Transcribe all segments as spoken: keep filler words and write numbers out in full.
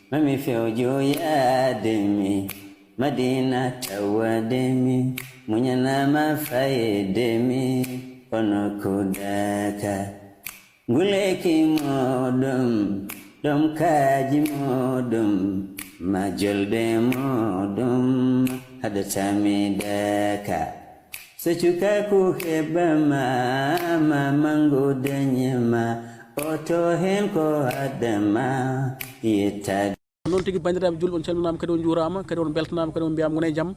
Mami fewjo yaade mi, Madina tawade mi, muñanama fayde mi, kono ko daka. Nguleki moɗum, ɗum kaji moɗum, ma jolde moɗum, haɗata mi daka. So cukaku heɓama, ma mangu dañema, oto hen ko adama, yettade. Noon tigi, banndiraaɓe julɓe, on calminaama, kadi on njuuraama, kadi on mbeltanaama, kadi on mbiyaama ngone jam.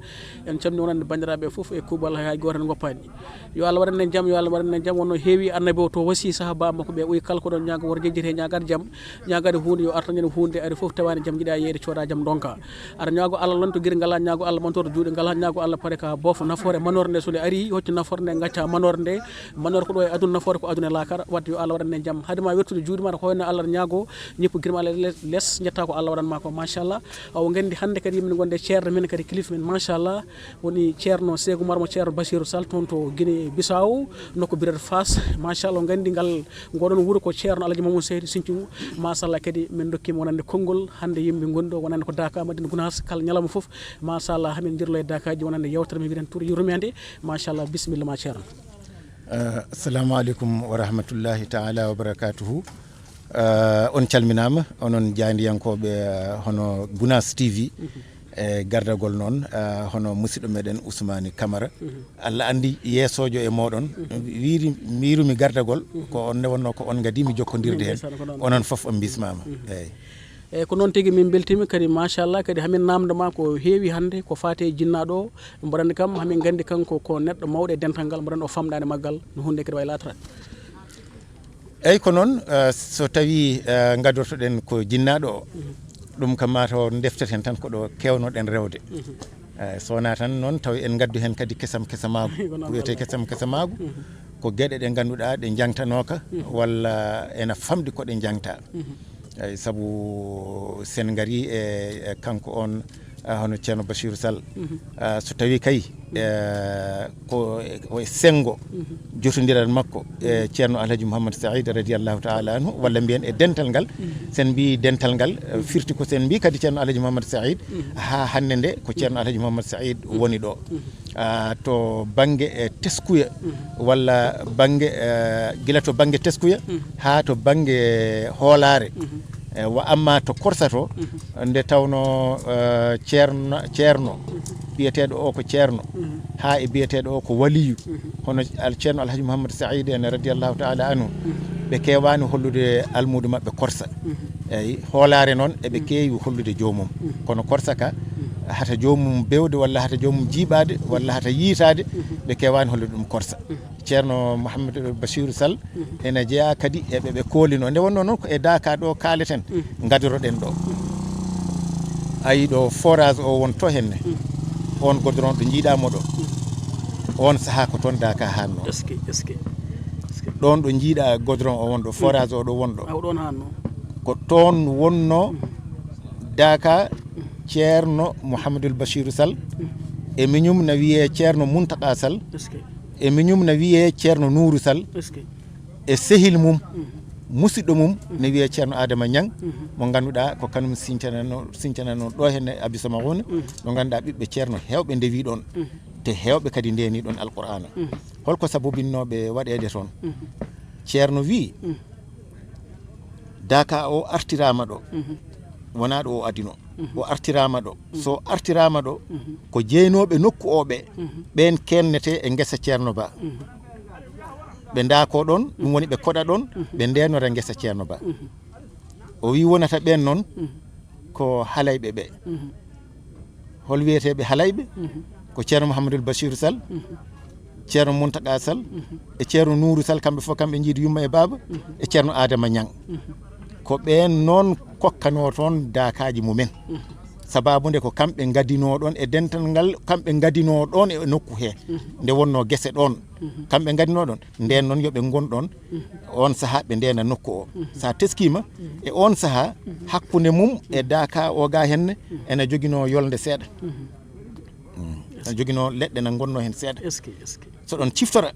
En calmini wonande banndiraaɓe fof e kuuɓal, hay gooto en ngoppaani. Yo Allah waɗan en jam, yo Allah waɗan en jam. Wonno heewi annabi o to wasi sahaba makko ɓe, o wi kala ko ɗon ñaago, wor jejjete ñaagaade jam, ñaagaade huunde, yo artan en huunde, ari fof tawaani jam, jiɗa yeeyde, cooda jam, ndonka. Aɗa ñaago Allah lonto giri ngala, ñaago Allah ɓantoto juuɗe ngala, ñaago Allah paɗe ka boofa nafoore manoore nde, so nde ari, hoccu nafoore nde, ngacca manoore nde. Manoore ko ɗo e aduna, nafoore ko aduna e laakara. Wadde yo Allah waɗan en jam. Hade ma wertude juuɗe ma, ko hoyno Allah aɗa ñaago, ñippu girma Allah les, les, ñetta ko Allah waɗan ma ko, machallah. Awo nganndi hannde kadi min ngonde ceerno men kadi kilifa men, machallah. Woni ceerno Seeku Marmo, ceerno Basiru Sall, toon to Guinée Bissau, nokku birere Fass, machallah. Nganndi ngal, ngoɗon wuro ko ceerno Alhaji Mamadou Seydi Sinthiou, machallah. Kadi min dokkima wonande konngol, hannde yimɓe ngonɗo wonande ko Daka, Madina Gounass, kala ñalawma fof, machallah, hamin jirlo e Dakaji wonande yewtere men mbiɗen tour yurmede, machallah. Bisimilla ma ceerno. Eh, assalamu aleykum wa rahmatullahi taala wa barakatuhu. Eh, on calminaama, onon jaaydiyankooɓe, eh, hono Gounass T V, e gardagol noon, eh, hono musidɗo meɗen Ousmane Camara. Allah anndi yeesoojo e mooɗon. Wiiri, miirumi gardagol, ko on nde wonnoo ko on ngadii mi jokkondirde heen. Ndeysaan, ko noon. Onon fof on mbismaama. Eeyi. Eeyi, ko noon tigi, min mbeltiima kadi, machallah, kadi hamin naamndo ma ko heewi hannde, ko faati e jinnaaɗo o. Mboɗon anndi kam, hamin nganndi kanko ko neɗɗo mawɗo e dental ngal, mboɗon o famɗaani maggal, no huunde kadi wayi laataraade. Eeyi, ko noon, eh, so tawii, eh, ngadortoɗen ko jinnaaɗo o, ɗum kam maa taw ndefteten tan ko ɗo keewnoɗen rewde. Eh, so wonaa tan noon taw en ngaddu heen kadi kesam kesamaagu. Ko noon, ko wiyetee wallaahi. Kesam kesamaagu, ko geɗe ɗe ngannduɗaa ɗe njangtanooka, walla ena famɗi ko ɗe njangtaa. Eeyi, sabu sen ngarii e, e kanko on, ah, hono Ceerno Bachirou Sall. Ah, so tawii kay, eh, ko, ko e senngo jotondiral makko e Ceerno Alhaji Mouhammad Saïd radiyallahu taala anhu, walla mbiyen e dental ngal, sen mbii dental ngal, eh, firti ko sen mbii kadi Ceerno Alhaji Mouhammad Saïd, haa hannde nde ko Ceerno Alhaji Mouhammad Saïd woni ɗo. Ah, to bannge, eh, teskuya, walla bannge, eh, gila to bannge teskuya haa to bannge hoolaare. Eh, wa amma to korsa to, nde tawno, eh, ceerno, ceerno, biyeteeɗo o ko ceerno, haa e biyeteeɗo o ko waliyu, hono al-, Ceerno Alhaji Mouhammad Saïd en radiyallahu taala anhu, ɓe keewaani hollude almuudo maɓɓe korsa. Eeyi, hoolaare noon eɓe keewi hollude joomum. Kono korsa ka, hata joomum bewde, walla hata joomum jiiɓaade, walla hata yiitaade, ɓe keewaani hollude ɗum korsa. Ceerno Mouhamadou Bachirou Sall ena jeyaa kadi e ɓe ɓe koolino. Nde wonnoo noon ko e Daka ɗo kaaleten, ngadoroɗen ɗo. Ayi ɗo forage o won to henne, on goudron ɗo njiiɗaa mo ɗo, on sahaa ko toon Daka haannoo. Est-ce que, est-ce que, est-ce que. Ɗoon ɗo njiiɗaa goudron o won ɗo, forage o ɗo won ɗo. Aw, ɗoon haannoo. Ko toon wonnoo Daka Ceerno Mouhamadoul Bachirou Sall, e miñum na wiyee Ceerno Muntaka Sall, est-ce que. E miñum na wiyee Ceerno Nourou Sall, est-ce que. E sehil mum, musidɗo mum, ne wiyee Ceerno Adama Ñang, mo ngannduɗaa ko kanum siñcanano, siñcanano ɗo henne Abdou Samagoune, ɗo ngannduɗaa ɓiɓɓe ceerno heewɓe ndewii ɗoon, te heewɓe kadi ndeenii ɗoon Alqur'aana. Holko sababinnooɓe waɗeede toon? Ceerno wii, Daka o artiraama ɗo, wonaa ɗo o adino. O artiraama ɗo. So artiraama ɗo, ko jeynooɓe nokku o ɓe, ɓeen keennetee e ngesa Ceerno Ba. Ɓe ndaakoo ɗoon, ɗum woni ɓe koɗa ɗoon, ɓe ndeenora ngesa Ceerno Ba. O wii wonata ɓeen noon ko halayɓe ɓe. Hol wiyeteeɓe halayɓe? Ko Ceerno Mouhamadoul Bachirou Sall, Ceerno Muntaka Sall, e Ceerno Nourou Sall, kamɓe fof kamɓe njiidi yumma e baaba, e Ceerno Adama Ñang. Ko ɓeen noon kokkanoo toon daakaaji mumen. Sababu nde ko kamɓe ngadinoo ɗoon e dental ngal, kamɓe ngadinoo ɗoon e nokku hee. Nde wonnoo gese ɗoon, kamɓe ngadinoo ɗoon. Ndeen noon yo ɓe ngon ɗoon, oon sahaa ɓe ndeena nokku o. So a teskiima, e oon sahaa, hakkunde mum e Daka o ga henne, ena joginoo yolnde seeɗa. Mm. Ena joginoo leɗɗe na ngonnoo heen seeɗa. Est-ce que, est-ce que. So ɗon ciftora,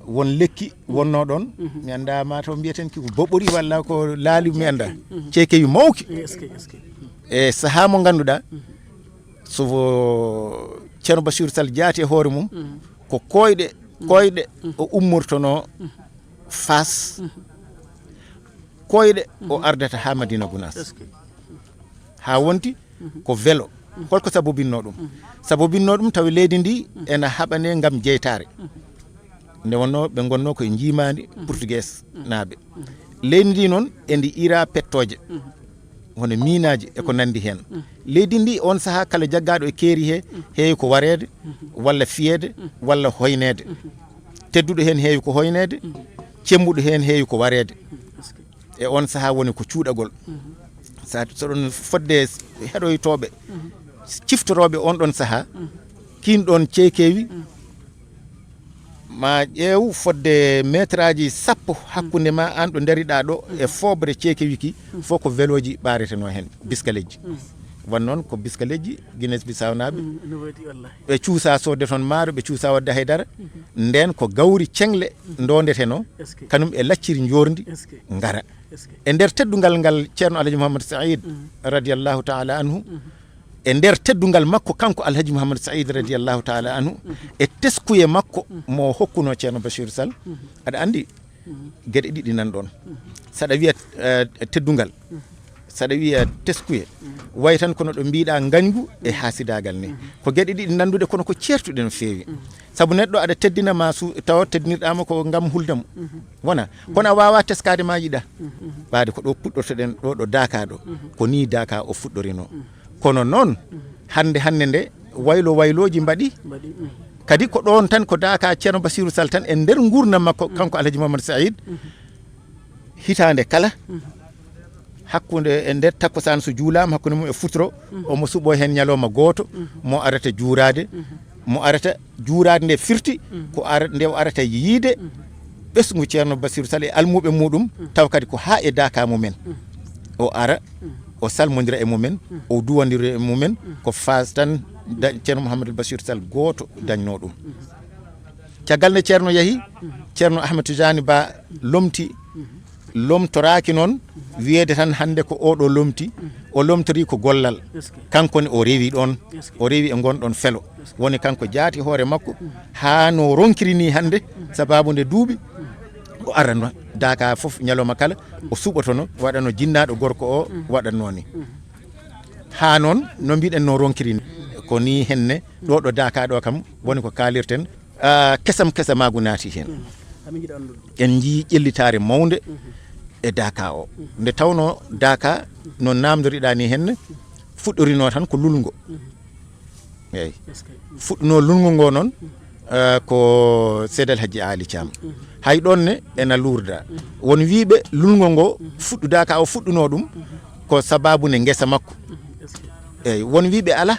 Won lekki wonnoo ɗoon, mi anndaa, maa taw mbiyeten ki ko boɓɓori walla ko laali, mi anndaa. Ceekewi mawki. E sahaa mo ngannduɗaa, so Ceerno Basiiru Sal jaati e hoore mum, ko koyɗe, koyɗe o ummortonoo Faas, koyɗe o ardata haa Madina Gunaas. Haa wonti ko velo. Holko sabobinnoo ɗum? Sabobinnoo ɗum tawi leydi ndi ena haɓanee ngam jeytaare. Nde wonnoo ɓe ngonnoo koye njiimaandi Portugees naaɓe. Leydi ndi noon endi iraa pettooje, hono miinaaji e ko nanndi heen. Leydi ndi, oon sahaa, kala jaggaaɗo e keeri he, heewi ko wareede, walla fiyeede, walla hoyneede. Tedduɗo heen heewi ko hoyneede, cembuɗo heen heewi ko wareede. E oon sahaa woni ko cuuɗagol. Sa, so ɗon fodde heɗoytooɓe, ciftorooɓe oon ɗon sahaa, kiin ɗoon ceekewi, ma ƴeew fodde meetraaji sappo hakkunde ma aan ɗo ndariɗaa ɗo e fooɓre ceekewi ki, fof ko velooji ɓaaretenoo heen, biskaleeji. Wan noon ko biskaleeji Guinness Bissau naaɓe. Ɓe cuusaa soodde toon maaro, ɓe cuusaa waɗde haydara. Ndeen ko gawri ceŋle ndoondetenoo, kanum e lacciri njoorndi ngara. E nder teddungal ngal Ceerno Alhaji Mouhamadou Saïd radiyallahu taala anhu, e nder teddungal makko kanko Alhaji Mouhamadou Saïd radiyallahu taala anhu, e teskuye makko mo hokkunoo Ceerno Bachir Sall, aɗa anndi geɗe ɗiɗi nan ɗoon. Saɗa wiya, eh, teddungal, saɗa wiya teskuye, way tan kono ɗo mbiɗa ngañgu e haasidaagal ni. Ko geɗe ɗiɗi nannduɗe kono ko ceertuɗe no feewi. Sabu neɗɗo aɗa teddina ma su-, tawa teddinirɗa mo ko ngam hulde mo. Wona. Kono a waawa teskaade ma yiɗa. Ɓaade ko ɗo puɗɗortoɗen, ɗo, ɗo daaka ɗo. Ko ni daaka o fuɗɗorino. Kono noon, hannde, hannde nde, waylo waylooji mbaɗi. Mbaɗi, mm. Kadi ko ɗoon tan, ko daaka Ceerno Basiiru Sal tan, e nder nguurndam makko, kanko Alhaji Mamadou Saïd, hitaande kala, hakkunde e nder takkusaan so juulaama, hakkunde mum e futuro, omo suɓoo heen ñalawma gooto, mo arata juuraade, mo arata juuraade nde firti, ko ara-, nde o arata yiide ɓesngu Ceerno Basiiru Sal e almuuɓe muɗum, tawa kadi ko haa e daaka mumen. O ara, o salmondira e mumen, o duwondira e mumen, ko Faas tan da-, Ceerno Mouhamadou Bachir Sall gooto dañnoo ɗum. Caggal nde Ceerno yahi, Ceerno Ahmed Tidiane Ba lomti, lomtoraaki noon wiyeede tan hannde ko oɗo lomti, o lomtori ko gollal. Kanko ne o rewi ɗoon, o rewi e ngon ɗoon felo. Woni kanko jaati hoore makko, haa no ronkiri ni hannde, sababu nde duuɓi, o arano daaka fof ñalawma kala, o suɓotono, waɗano jinnaaɗo gorko o, waɗatnoo ni. Haa noon, no mbiɗen no ronkiri ni. Ko ni henne, ɗo ɗo daaka ɗo kam, woni ko kaalirten. Ah, kesam kesamaagu naati heen. En njii ƴellitaare mawnde e daaka o. Nde tawnoo daaka no naamndoriɗaa ni henne, fuɗɗorinoo tan ko lulngo. Eeyi. Fuɗɗunoo lulngo ngo noon, eh, ko Seydi El Hadji Aali Caam. Hay ɗoon ne ena luurda. Won wiiɓe lulngo ngo fuɗɗudaaka o fuɗɗunoo ɗum ko sababu ne ngesa makko. Eeyi, won wiiɓe alaa,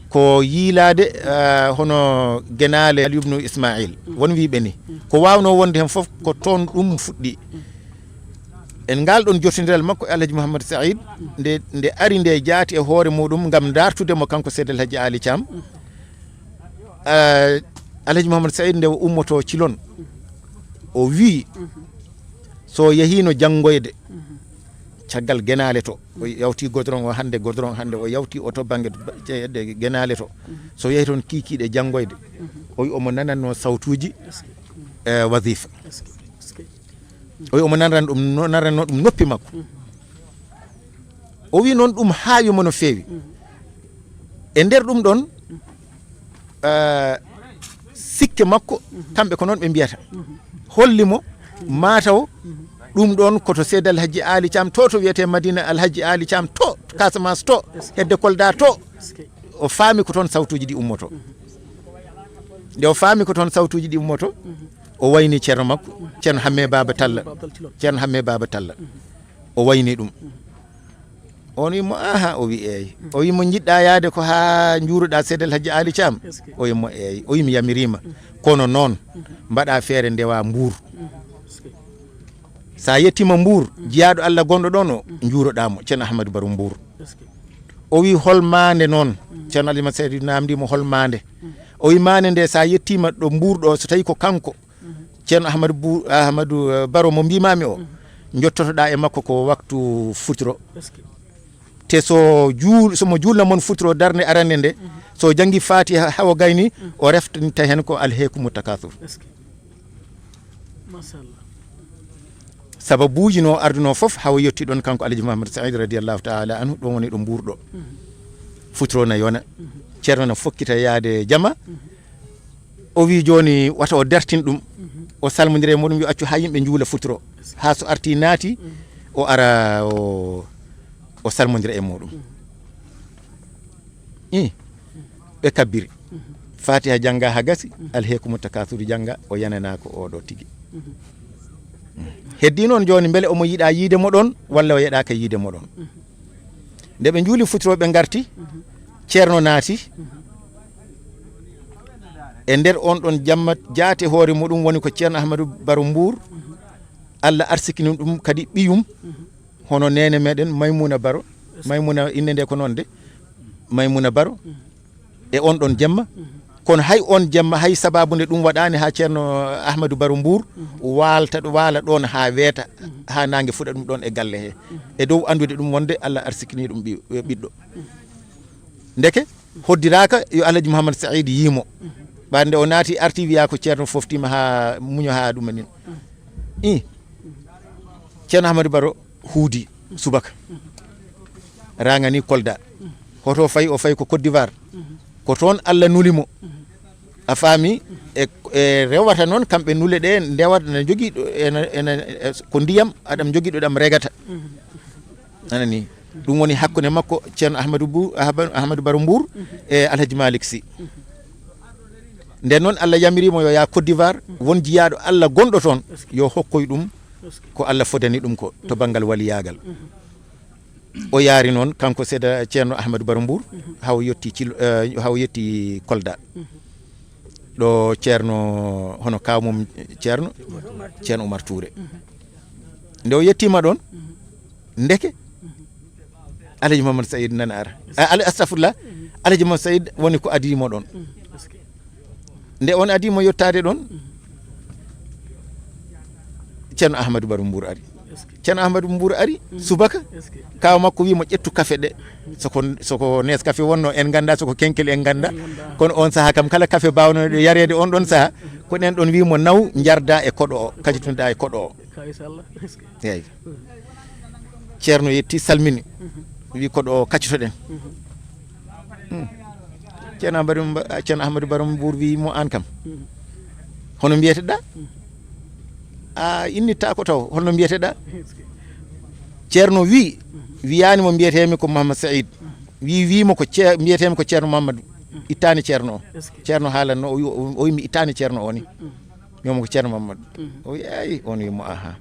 ko yiilaade, eh, hono genaale Ali ibnu Ismail. Won wiiɓe ni. Ko waawnoo wonde heen fof ko toon ɗum fuɗɗi. En ngal ɗon jottindiral makko e Alhaji Mouhamadou Saïd, nde, nde ari nde jaati e hoore muɗum ngam dartude mo kanko Seydi El Hadji Aali Caam. Eh, Alhaji Mouhamadou Saïd nde o ummoto Cilon, o wii, so yahino janngoyde, caggal genaale to, o yawti godron o hannde, godron hannde, o yawti oto bannge ba-, ce-, de genaale to. So yahi toon kiikiiɗe janngoyde, o wi omo nanatno sawtuuji, eh, wasifa. O wi omo nanran ɗum, no-, nanranno ɗum noppi makko. O wi noon ɗum haawi mo no feewi. E nder ɗum ɗoon, eh, sikke makko, kamɓe ko noon ɓe mbiyata. Holli mo, mataw ɗum ɗoon koto Seydi El Hadji Aali Caam, to, to wiyetee Madina El Hadji Aali Caam, to Casamance, to hedde Kolda, to. O faami ko toon sawtuuji ɗi ummoto. Nde o faami ko toon sawtuuji ɗi ummoto, o wayni ceerno makko, Ceerno Hamme Baaba Talla. Ceerno Hamme Baaba Talla. O wayni ɗum. On wi mo, "Aha," o wi, "eey." O wi mo, "Njiɗɗa yaade ko haa njuuruɗa Seydi El Hadji Aali Caam?" O wi mo, "Eey." O wi, "Mi yamiriima. Kono noon, mbaɗa feere ndewa Mbuur. Sa yettiima Mbuur, jiyaaɗo Allah gonɗo ɗoon o, njuuroɗa mo, Ceerno Ahmadu Baro Mbuur." O wi, "Hol maande noon?" Ceerno Alima Seydi namndi mo, "Hol maande?" O wi, "Maande nde, sa yettiima ɗo Mbuur ɗo, so tawi ko kanko, Ceerno Ahmadu Bu, Ahmadu eh, Baro mo mbimaami o, njottotoɗaa e makko ko waktu futuro. Te so juul, somo juulna mon futuro darnde arande nde, so janngi Fatiha hawo gayni, o reftanta heen ko alheekumu takasur. Machallah. Sababuuji no ardunoo fof hawo yetti ɗoon kanko Alhaji Mouhamadou Saïd radiyallahu taala anhu, ɗoon woni ɗo mbuurɗo. Futuro na yona. Ceerno na fokkita yaade jama. O wi jooni wata o dartin ɗum. O salmondira e muɗum, yo accu haa yimɓe njuula futuro. Haa so arti naati, o ara o, o salmondira e muɗum. I, ɓe kabbiri. Fatiha jannga haa gasi, alheekumu takasuru jannga, o yananaa ko oɗo tigi. Heddi noon jooni, mbele omo yiɗa yiide mo ɗoon, walla o yeɗaaka yiide mo ɗoon? Nde ɓe njuuli futuro, ɓe ngarti, Ceerno naati. E nder on ɗon jamma, jaate hoore muɗum woni ko Ceerno Ahmadu Baro Mbuur. Allah arsikini ɗum kadi ɓiyum, hono neene meɗen Maymuna Baro. Maymuna, innde nde ko noon de, Maymuna Baro. E on ɗon jemma. Kono hay on jemma, hay sababu nde ɗum waɗaani haa Ceerno Ahmadu Baro Mbuur waalta, waala ɗoon haa weeta, haa naange fuɗa ɗum ɗoon e galle he. E dow anndude ɗum wonde Allah arsikini ɗum ɓi-, ɓiɗɗo. Ndeke hoddiraaka yo Alhaji Mouhamadou Saïd yiimo. Ɓaade nde o naati, arti, wiya ko Ceerno foftiima haa muño haa ɗum nin. I, Ceerno Ahmadu Baro huudi subaka. Raŋani Kolda. Hoto fayi, o fayi ko Côte d'Ivoire. Ko toon Allah nuli mo. A faami? E, e rewata noon, kamɓe nule ɗe ndewata, ene jogii ɗo, ene, ene, e, ko ndiyam, aɗam jogii ɗo ɗam regata. Anani? Ɗum woni hakkunde makko, Ceerno Ahmadu Bu, Ahba-, Ahmadu Baro Mbuur e Alhaji Malick Sy. Nden noon, Allah yamiri mo yo yaa Côte d'Ivoire, won jiyaaɗo Allah gonɗo toon, yo hokkoy ɗum ko Allah fodani ɗum ko to banngal waliyaagal. O yaari noon, kanko seeɗa Ceerno Ahmadu Baro Mbuur, hawo yetti Cil-, eh, hawo yetti Kolda. Ɗo Ceerno, hono kaaw mum Ceerno, Ceerno Umar Tuure. Nde o yettiima ɗoon, ndeke Alhaji Mouhamadou Saïd nana ara. A, Ala-, astafurlah, Alhaji Mouhamadou Saïd woni ko adii mo ɗoon. Nde on adii mo yettaade ɗoon, Ceerno Ahmadu Baro Mbuur ari. Ceerno Ahmadu Mbuur ari, subaka, kaaw makko wi mo, "Ƴettu kafe ɗe." Soko, soko Nescafé wonno, en ngannda, soko Kenkel en ngannda. Kono on saha kam, kala kafe baawno ɗo yareede on ɗon saha, ko ɗen ɗon wi mo, "Naw, njarda e koɗo o, kacitunoɗa e koɗo o." Eeyi. Ceerno yetti, salmini, wi, "Koɗo o, kaccitoɗen." Hmm. Ceerno Ahmadu Mba-, Ceerno Ahmadu Baro Mbuur wi mo, "Aan kam, hono mbiyeteɗa? A innitta ko taw, holno mbiyeteɗa?" Ceerno wi, wiyaani mo mbiyetemi ko Mouhamadou Saïd. Wi, wi mo ko Cee-, mbiyetemi ko Ceerno Mouhamadou. Ittaani Ceerno o. Ceerno haalanno, o wi, o, o wi mi ittaani Ceerno o ni. Mi wimo ko Ceerno Mouhamadou. O wi, "Eeyi." On wi mo, "Aha."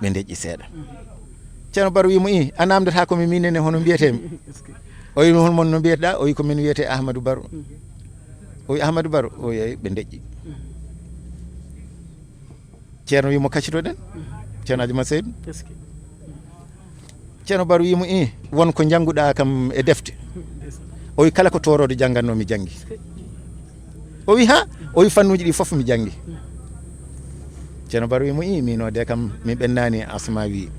Ɓe ndeƴƴi seeɗa. Ceerno Baro wi mo, "I, a namdata ko mi, minen ne, hono mbiyetemi?" O wi mo, "Hol mon no mbiyeteɗa?" O wi, "Ko min wiyete Ahmadou Baro." O wi, "Ahmadou Baro?" O wi, "Eeyi." Ɓe ndeƴƴi. Ceerno wi mo, "Kaccitoɗen." Ceerno Adjuma Seydou. Ceerno Baro wi mo, "I, won ko njannguɗa kam e defte?" O wi, "Kala ko tooroodo jannganno mi janngi." O wi, "Ha?" O wi, "Fannuuji ɗi fof mi janngi." Ceerno Baro wi mo, "I, miino de kam mi ɓennaani Asmaawi.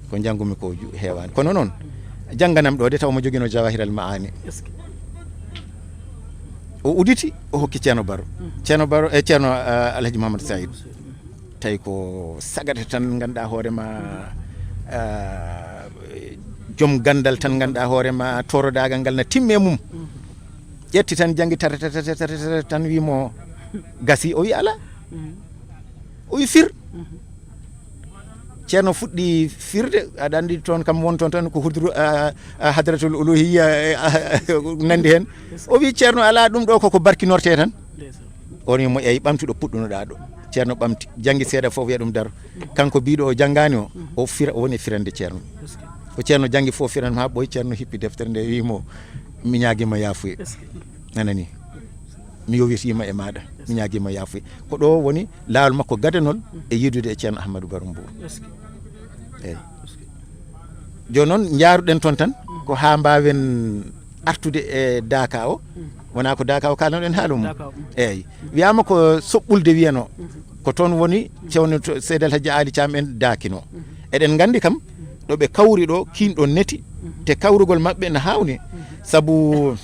Ko njanngumi ko ju-, heewaani. Kono noon, jannganam ɗo de, taw mo jogino Jawahiral Maani." O uditi, o hokki Ceerno Baro. Ceerno Baro, e Ceerno, eh, Alhaji Mouhamadou Saïd. Tawi ko sagata tan, ngannduɗaa hoore ma, ah, joom ganndal tan, ngannduɗaa hoore ma, toorodaagal ngal na timme mum. Ƴetti tan, janngi tata, tata, tata, tata, tan, wi mo, "Gasi?" O wi, "Alaa." O wi, "Fir." Ceerno fuɗɗi firde, aɗa anndi toon kam won toon tan ko hudru, ah, ah, hadratul uluhiyya, eh, ah, nandi heen. O wi, "Ceerno, alaa, ɗum ɗo koko barkinorte tan." O wi mo, "Eeyi, ɓamtu ɗo puɗɗunoɗaa ɗo." Ceerno ɓamti, janngi seeɗa fof, wiya ɗum daro. Kanko biiɗo o janngaani o, o fira, o woni e firande Ceerno. Ko Ceerno janngi fof firande haa ɓooyi, Ceerno hippi deftere nde, wi mo, "Mi ñaagiima yaafuye." Nanani? "Mi yowitiima e maaɗa, mi ñaagiima yaafuye." Ko ɗo woni laawol makko gadanol e yiidude e Ceerno Ahmadou Baro Mbuur. Eeyi. Jooni noon, njaaruɗen toon tan, ko haa mbaawen artude e daaka o. Wonaa ko Daka o kaalnoɗen haala mum. Daka o, mm. Eeyi. Wiyaama ko Soɓɓulde wiyanoo. Mhm. Ko toon woni cewno to Seydi El Hadji Aali Caam en daakino. Mhm. Eɗen nganndi kam, ɗo ɓe kawri ɗo, kiin ɗoon neti, mhm, te kawrugol maɓɓe ene haawni. Mhm. Sabu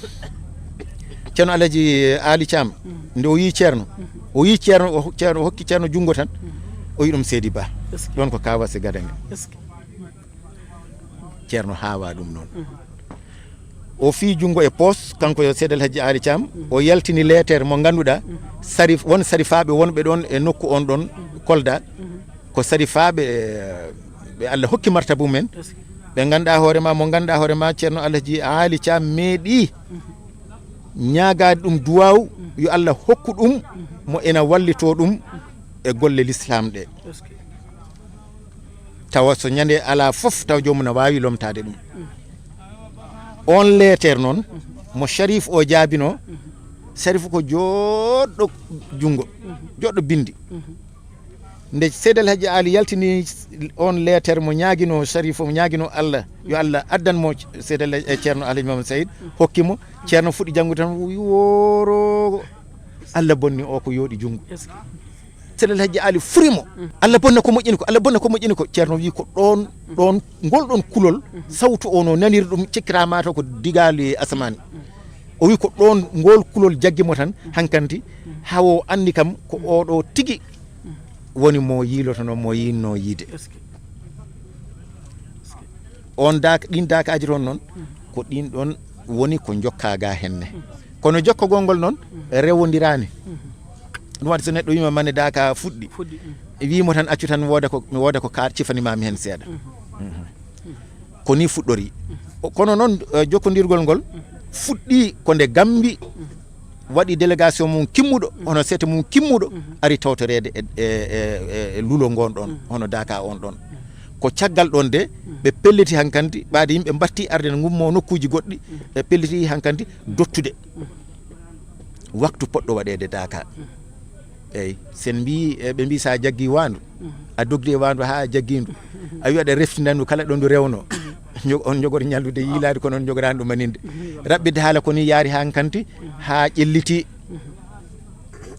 Ceerno Alhaji Aali Caam, mhm, nde o yii Ceerno, mhm, o yii Ceerno, o ho-, Ceerno, o hokki Ceerno junngo tan, mhm, o wiyi ɗum Seydi Ba. Est-ce que? Ɗoon ko Kaawase Gadange. Est-ce que? Ceerno haawaa ɗum noon. Mhm. O fii junngo e poos, kanko yo Seydi El Hadji Aali Caam, mhm, o yaltini leeter mo ngannduɗaa, mhm, sarif, won sarifaaɓe wonɓe ɗoon e nokku on ɗoon, mhm, Kolda, mhm, ko sarifaaɓe, eh, ɓe Allah hokki martabu men, est-ce que? Ɓe ngannduɗaa hoore ma, mo ngannduɗaa hoore ma, Ceerno Alhaji Aali Caam meeɗii, mhm, ñaagaade ɗum duwaaw, mhm, yo Allah hokku ɗum, mhm, mo ena wallitoo ɗum, mhm, e golle lislaam ɗe. Est-ce que? Tawa so ñande alaa fof, taw joomum na waawi lomtaade ɗum. Mm. Oon leeter noon, mo Sharif o jaabinoo, mm, Sharif ko jooɗɗo junngo, mm, jooɗɗo binndi. Mm. Nde Seydi El Hadji Aali yaltini oon leeter mo ñaaginoo Sharif, mo ñaaginoo Allah, yo Allah addan mo Seydi El, e Ceerno Alhaji Mamadou Saïd, mm, hokki mo, Ceerno fuɗɗi janngude tan, wi wooro, Allah bonni o ko yooɗi junngo. Est-ce que? Seydi El Hadji Aali furi mo. Mm. Allah bonna ko moƴƴini ko, Allah bonna ko moƴƴini ko. Ceerno wi ko ɗoon, mm, ɗoon, ngol ɗoon kulol, mm, sawtu o no naniri ɗum, cikkiraa ma taw ko digaali asamaan. Mm. O wi ko ɗoon ngol kulol jaggi mo tan, mm, hankandi, mm, haa o anndi kam ko, mm, oɗo tigi, mm, woni mo yiilotonoo, mo yinnoo yiide. Est-ce que? On daaka, ɗin daakaaji toon noon, mm, ko ɗin ɗon woni ko jokkaa ga henne. Mm. Kono jokkagol ngol noon, mm, rewondiraani. Mm. Ɗum waɗi so neɗɗo wiima mane daaka fuɗɗi, fuɗɗi, mm, wiimo tan accu tan mi wooda ko, mi wooda ko kaar cifanimaami heen seeɗa. Mm. Mm. Ko ni fuɗɗori. Mm. O, kono noon, eh, jokkondirgol ngol, mm, fuɗɗii ko nde Gambi, mm, waɗi délégation mum kimmuɗo, mm, hono seete mum kimmuɗo, mm, ari tawtoreede e, e, e, e lulo ngon ɗon, mm, hono daaka on ɗon. Mm. Ko caggal ɗon de, mm, ɓe pelliti hankandi, ɓaade yimɓe mbatti arde ne ngummo nokkuuji goɗɗi, mm, ɓe pelliti hankandi, mm, dottude, mm, waktu poɗɗo waɗeede daaka. Mm. Eyi, sen mbii, e, ɓe mbii so a jaggii waandu, mhm, a dogdi e waandu haa a jaggii ndu, mhm, a wiya aɗa reftina ndu kala ɗo ndu rewnoo. Mhm. Njo-, on njogoto ñallude yiilaade, kono on njogoraani ɗum maninde. Mhm. Raɓɓiɗde haala ko nii yaari haa nkanti, mhm, haa ƴellitii. Mhm.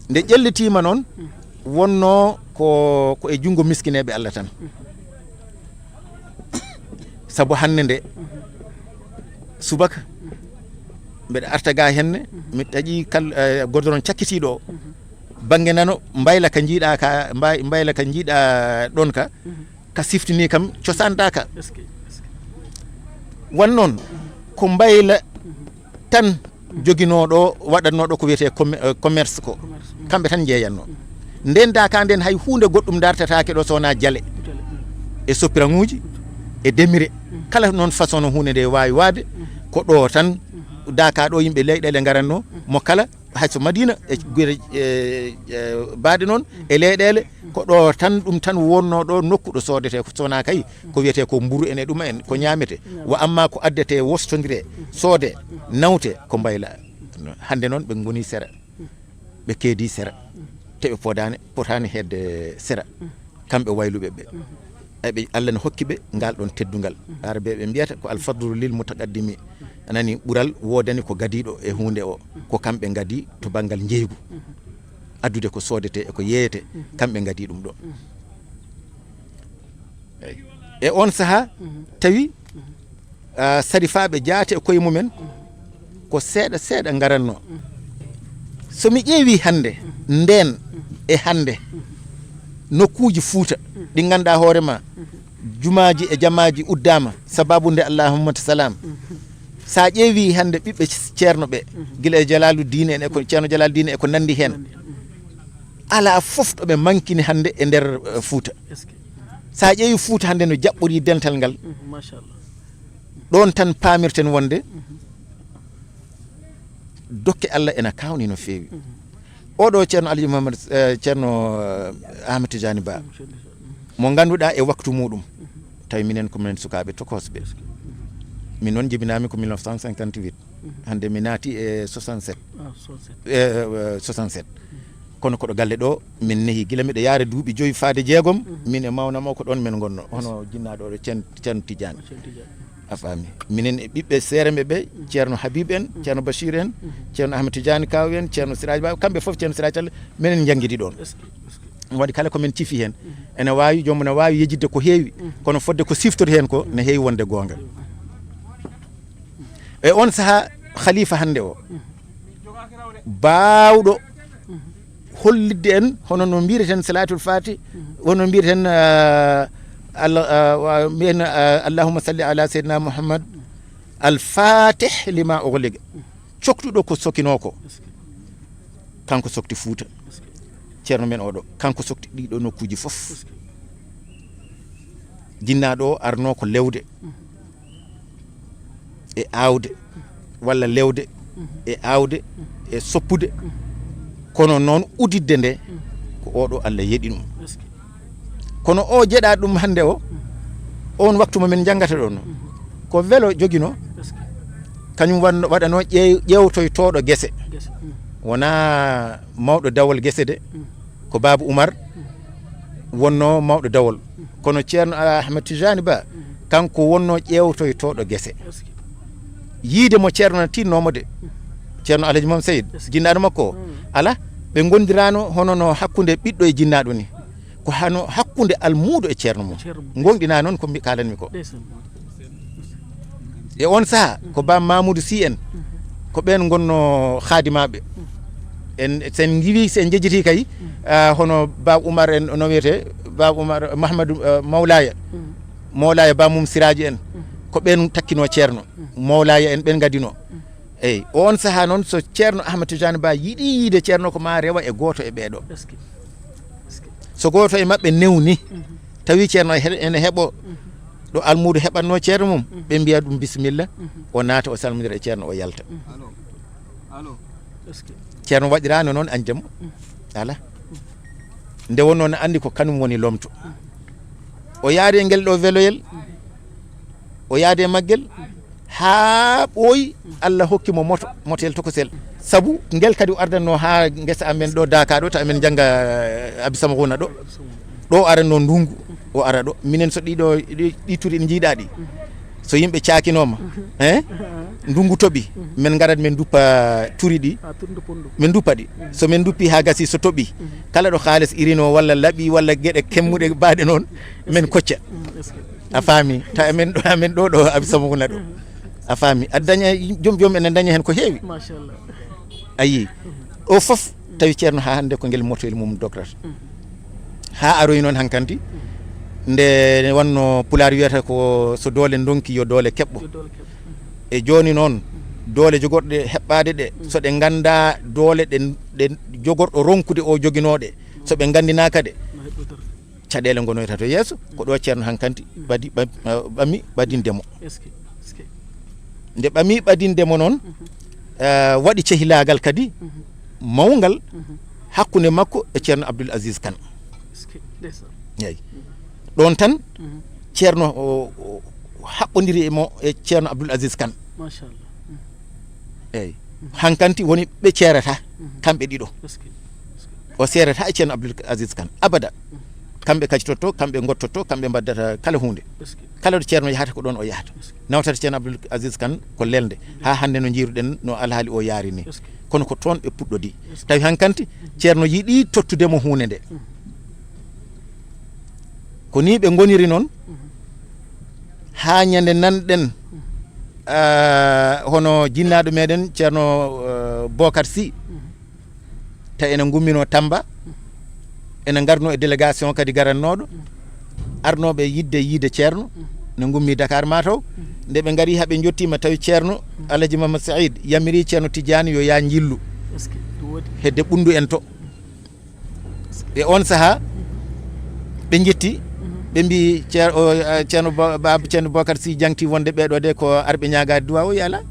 Nde ƴellitiima noon, mhm, wonnoo ko, ko e junngo miskineeɓe Allah tan. Mhm. Sabu hannde nde, mhm, subaka, mhm, mbeɗa arta ga henne, mhm, mi taƴi kal, eh, godoron cakkitiiɗo o. Mhm. Bannge nano, mbayla ka njiiɗa ka, mbay-, mbayla ka njiiɗa ɗon ka, mhm, ka siftini kam cosaan daaka. Est-ce que, est-ce que. Wan noon, mhm, ko mbayla, mhm, tan joginooɗo, waɗatnooɗo ko wiyetee commer-, eh, commerce ko. Commerce, mm. Kamɓe tan njeeyatnoo. Mm. Nden daaka nden hay huunde goɗɗum dartataake ɗo so wonaa jale. Jale, mm. E soppiraŋuuji, e demire. Mm. Kala noon façon no huunde nde waawi waade, mm, ko ɗo tan, mm, daaka ɗo yimɓe leyɗeele ngaratnoo, mm, mo kala, hay so Madina, e gure, e, e baade noon, mm, e leyɗeele, mm, ko ɗo tan, ɗum tan wonnoo ɗo nokku ɗo soodetee, ko so wonaa kay, ko wiyetee ko mburu en e ɗuma en, ko ñaametee. Ñaametee. Wa amma ko addetee, wostondire, soodee, nawte, ko mbayla. Hannde noon ɓe ngoni sera, ɓe keedi sera, te ɓe podaani, potaani hedde sera, kamɓe wayluɓe ɓe. Eɓe, Allah no hokki ɓe ngal ɗon teddungal. Arabe ɓe mbiyata ko al fadlu lil mutaqaddimi. A nani, ɓural woodani ko gadiiɗo e huunde o, ko kamɓe ngadi to banngal njeygu. Addude ko soodetee e ko yeeyetee, kamɓe ngadi ɗum ɗo. Eyi. E on sahaa, tawi, ah, sarifaaɓe jaate e koye mumen, ko seeɗa seeɗa ngaratnoo. So mi ƴeewi hannde, ndeen e hannde, nokkuuji Fuuta, ɗi ngannduɗaa hoore ma, jumaaji e jamaaji uddaama, sababu nde Allahumma salam. Sa ƴeewi hannde ɓiɓɓe ceerno ɓe, gila e Jalaalu Diine en e ko, Ceerno Jalaalu Diine e ko nanndi heen, alaa fof ɗo ɓe mankini hannde e nder, eh, Fuuta. Est-ce que? Sa ƴeewi Fuuta hannde no jaɓɓori dental ngal, mhm, machallah, ɗon tan paamirten wonde, mhm, dokke Allah ena kaawni no feewi. Mhm. Oɗo Ceerno Alhaji Mouhamed, eh, Ceerno, eh, Ahmed Tidiane Ba, mhm, mo ngannduɗaa e waktu muɗum, mhm, tawi minen ko minen sukaaɓe tokosɓe. Est-ce que? Mhm. Min noon jibinaami ko mille neuf cent cinquante-huit. Mhm. Hannde mi naati e soixante-sept. Ah, soixante-sept. Eh, eh, soixante-sept. Mhm. Kono koɗo galle ɗo min nehi gila miɗo yaara duuɓi joyi faade jeegom, mhm, min e mawnam o ko ɗon min ngonno, hono jinnaaɗo ɗo Ceen-, Ceerno Tidiane. Ceerno Tidiane. A faami? Minen e ɓiɓɓe seeremɓe ɓe, Ceerno Habib en, Ceerno Bachir en, Ceerno Ahmed Tidiane Kaw en, Ceerno Siraj Ba, kamɓe fof Ceerno Siraj Tall, minen njanngidi ɗoon. Waɗi kala ko min cifi heen. Ene waawi, joom ne waawi yejjitde ko heewi, kono fodde ko siftori heen ko ne heewi wonde goonga. E oon sahaa, khalifa hannde o, baawɗo hollitde en hono no mbiyeten Salatul Fatih, hono mbiyeten, ah, Allah, ah, wa-, mbiyen, ah, Allahumma salli ala Seydina Muhammad, al Fatih lima ughliq. Coktuɗo ko sokinoo ko. Kanko sokti Fuuta. Ceerno men oɗo, kanko sokti ɗiɗo nokkuuji fof. Jinnaaɗo o arnoo ko lewde e aawde, walla lewde e aawde e soppude, kono noon uditde nde ko oɗo Allah yeɗi ɗum. Kono o jeɗa ɗum hannde o, on waktu mo min njanngata ɗo no, ko welo jogino, kañum wan-, waɗano ƴeew-, ƴeewtoytooɗo gese. Wona mawɗo dawol gese de, ko Baaba Umar wonno mawɗo dawol, kono Ceerno Ahmed Tijani Ba, kanko wonno ƴeewtoytooɗo gese. Yiide mo Ceerno na tinnoomo de, Ceerno Alhaji Mam Seyid, jinnaaɗo makko o, ala, ɓe ngondirano hono no hakkunde ɓiɗɗo e jinnaaɗo ni. Ko hano hakkunde almuudo e ceerno mum. Gonɗina noon ko mbi-, kaalanmi ko. E on saha, ko Ba Mamoudou Sy en, ko ɓeen ngonno khadimaaɓe. En, sen ngiwi, sen njejjiti kay, ah, hono Ba Oumar en, no wiyetee, Ba Oumar Mahamadou, ah, Mawlaya. Mawlaya Ba mum Siraaji en, ko ɓeen takkino ceerno. Mawlaya en ɓeen ngadino. Eyi, on saha noon, so Ceerno Ahmad Tidiane Ba yiɗi yiide ceerno, ko ma rewa e gooto e ɓeeɗo. So gooto e maɓɓe newni, tawi ceerno he-, ene heɓo ɗo almuudo heɓatno ceerno mum, ɓe mbiya ɗum bisimilla, o naata, o salmodira e ceerno, o yalta. Ceerno waɗirano noon añde mo. Ala. Nde wonno ne anndi ko kanum woni lomto. O yaari e ngel ɗo weloyel, o yaadi e maggel, haa ɓooyi, Allah hokki mo moto, motel tokosel. Sabu ngel kadi o ardanno haa ngesa amen ɗo Daaka ɗo, ta amen njannga, eh, Abi Samaxuna ɗo. Ɗo o aranno ndungu, o ara ɗo. Minen so ɗiɗo, ɗi, ɗi turi ɗi njiiɗaa ɗi. So yimɓe caakinooma, eh, ndungu toɓi, min ngarat min nduppa turi ɗi, min nduppa ɗi. So min nduppi haa gasi, so toɓi, kala ɗo haalis irino walla laɓi walla geɗe kemmuɗe baaɗe noon, min kocca. A faami? Ta amen ɗo, amen ɗo, ɗo Abi Samaxuna ɗo. A faami? A daña, joom, joom ene daña heen ko heewi. Machallah. A yii. Ɗo fof tawi ceerno haa hannde ko ngel motoyel mum dograta. Haa aroyi noon hankanti, nde wanno Pulaar wiyata ko so doole ndonki yo doole keɓɓo. E jooni noon, doole jogorɗe heɓɓaade ɗe, so ɗe ngannda doole ɗe, ɗe jogorɗo ronkude o joginooɗe, so ɓe nganndinaaka ɗe, caɗeele ngonoyta to yeeso, ko ɗo ceerno hankanti ɓadi, ɓa-, ɓami ɓadinde mo. Nde ɓami ɓadinde mo noon, eh, waɗi cehilaagal kadi mawngal hakkunde makko e ceerno Abdoul Aziz Kane. Eyi. Ɗoon tan, ceerno o, o haɓɓondiri e mo, e ceerno Abdoul Aziz Kane. Machallah. Eyi. Hankanti woni ɓe ceerata, kamɓe ɗiɗo. O seerata e ceerno Abdoul Aziz Kane abada. Kamɓe kacitotto, kamɓe ngottotto, kamɓe mbaddata kala huunde. Kala ɗo ceerno yahata, ko ɗoon o yahata. Nawtata ceerno Abdoul Aziz Kane ko lelnde. Haa hannde no njiiruɗen no alhaali o yaari ni. Kono ko toon ɓe puɗɗodi. Tawi hankanti, ceerno yiɗi tottude mo huunde nde. Ko ni ɓe ngoniri noon, haa ñande nanɗen, ah, hono jinnaaɗo meɗen ceerno, ah, Bokar Sy, tawi ene ngumminoo Tamba, ene ngarnoo e délégation kadi garannooɗo, arnooɓe yiɗde yiide ceerno, ne ngummi Dakar mataw. Nde ɓe ngari, haa ɓe njottiima, tawi ceerno Alhaji Mamadou Saïd yamiri ceerno Tidiane yo yaa njillu hedde ɓunndu en to. E oon sahaa, ɓe njetti, ɓe mbi Ceer-, o, eh, ceerno Bo-, Ba-, ceerno Bokar Sy jaŋti wonde ɓeeɗo de ko arɓe ñaagaade duwaawu, yala.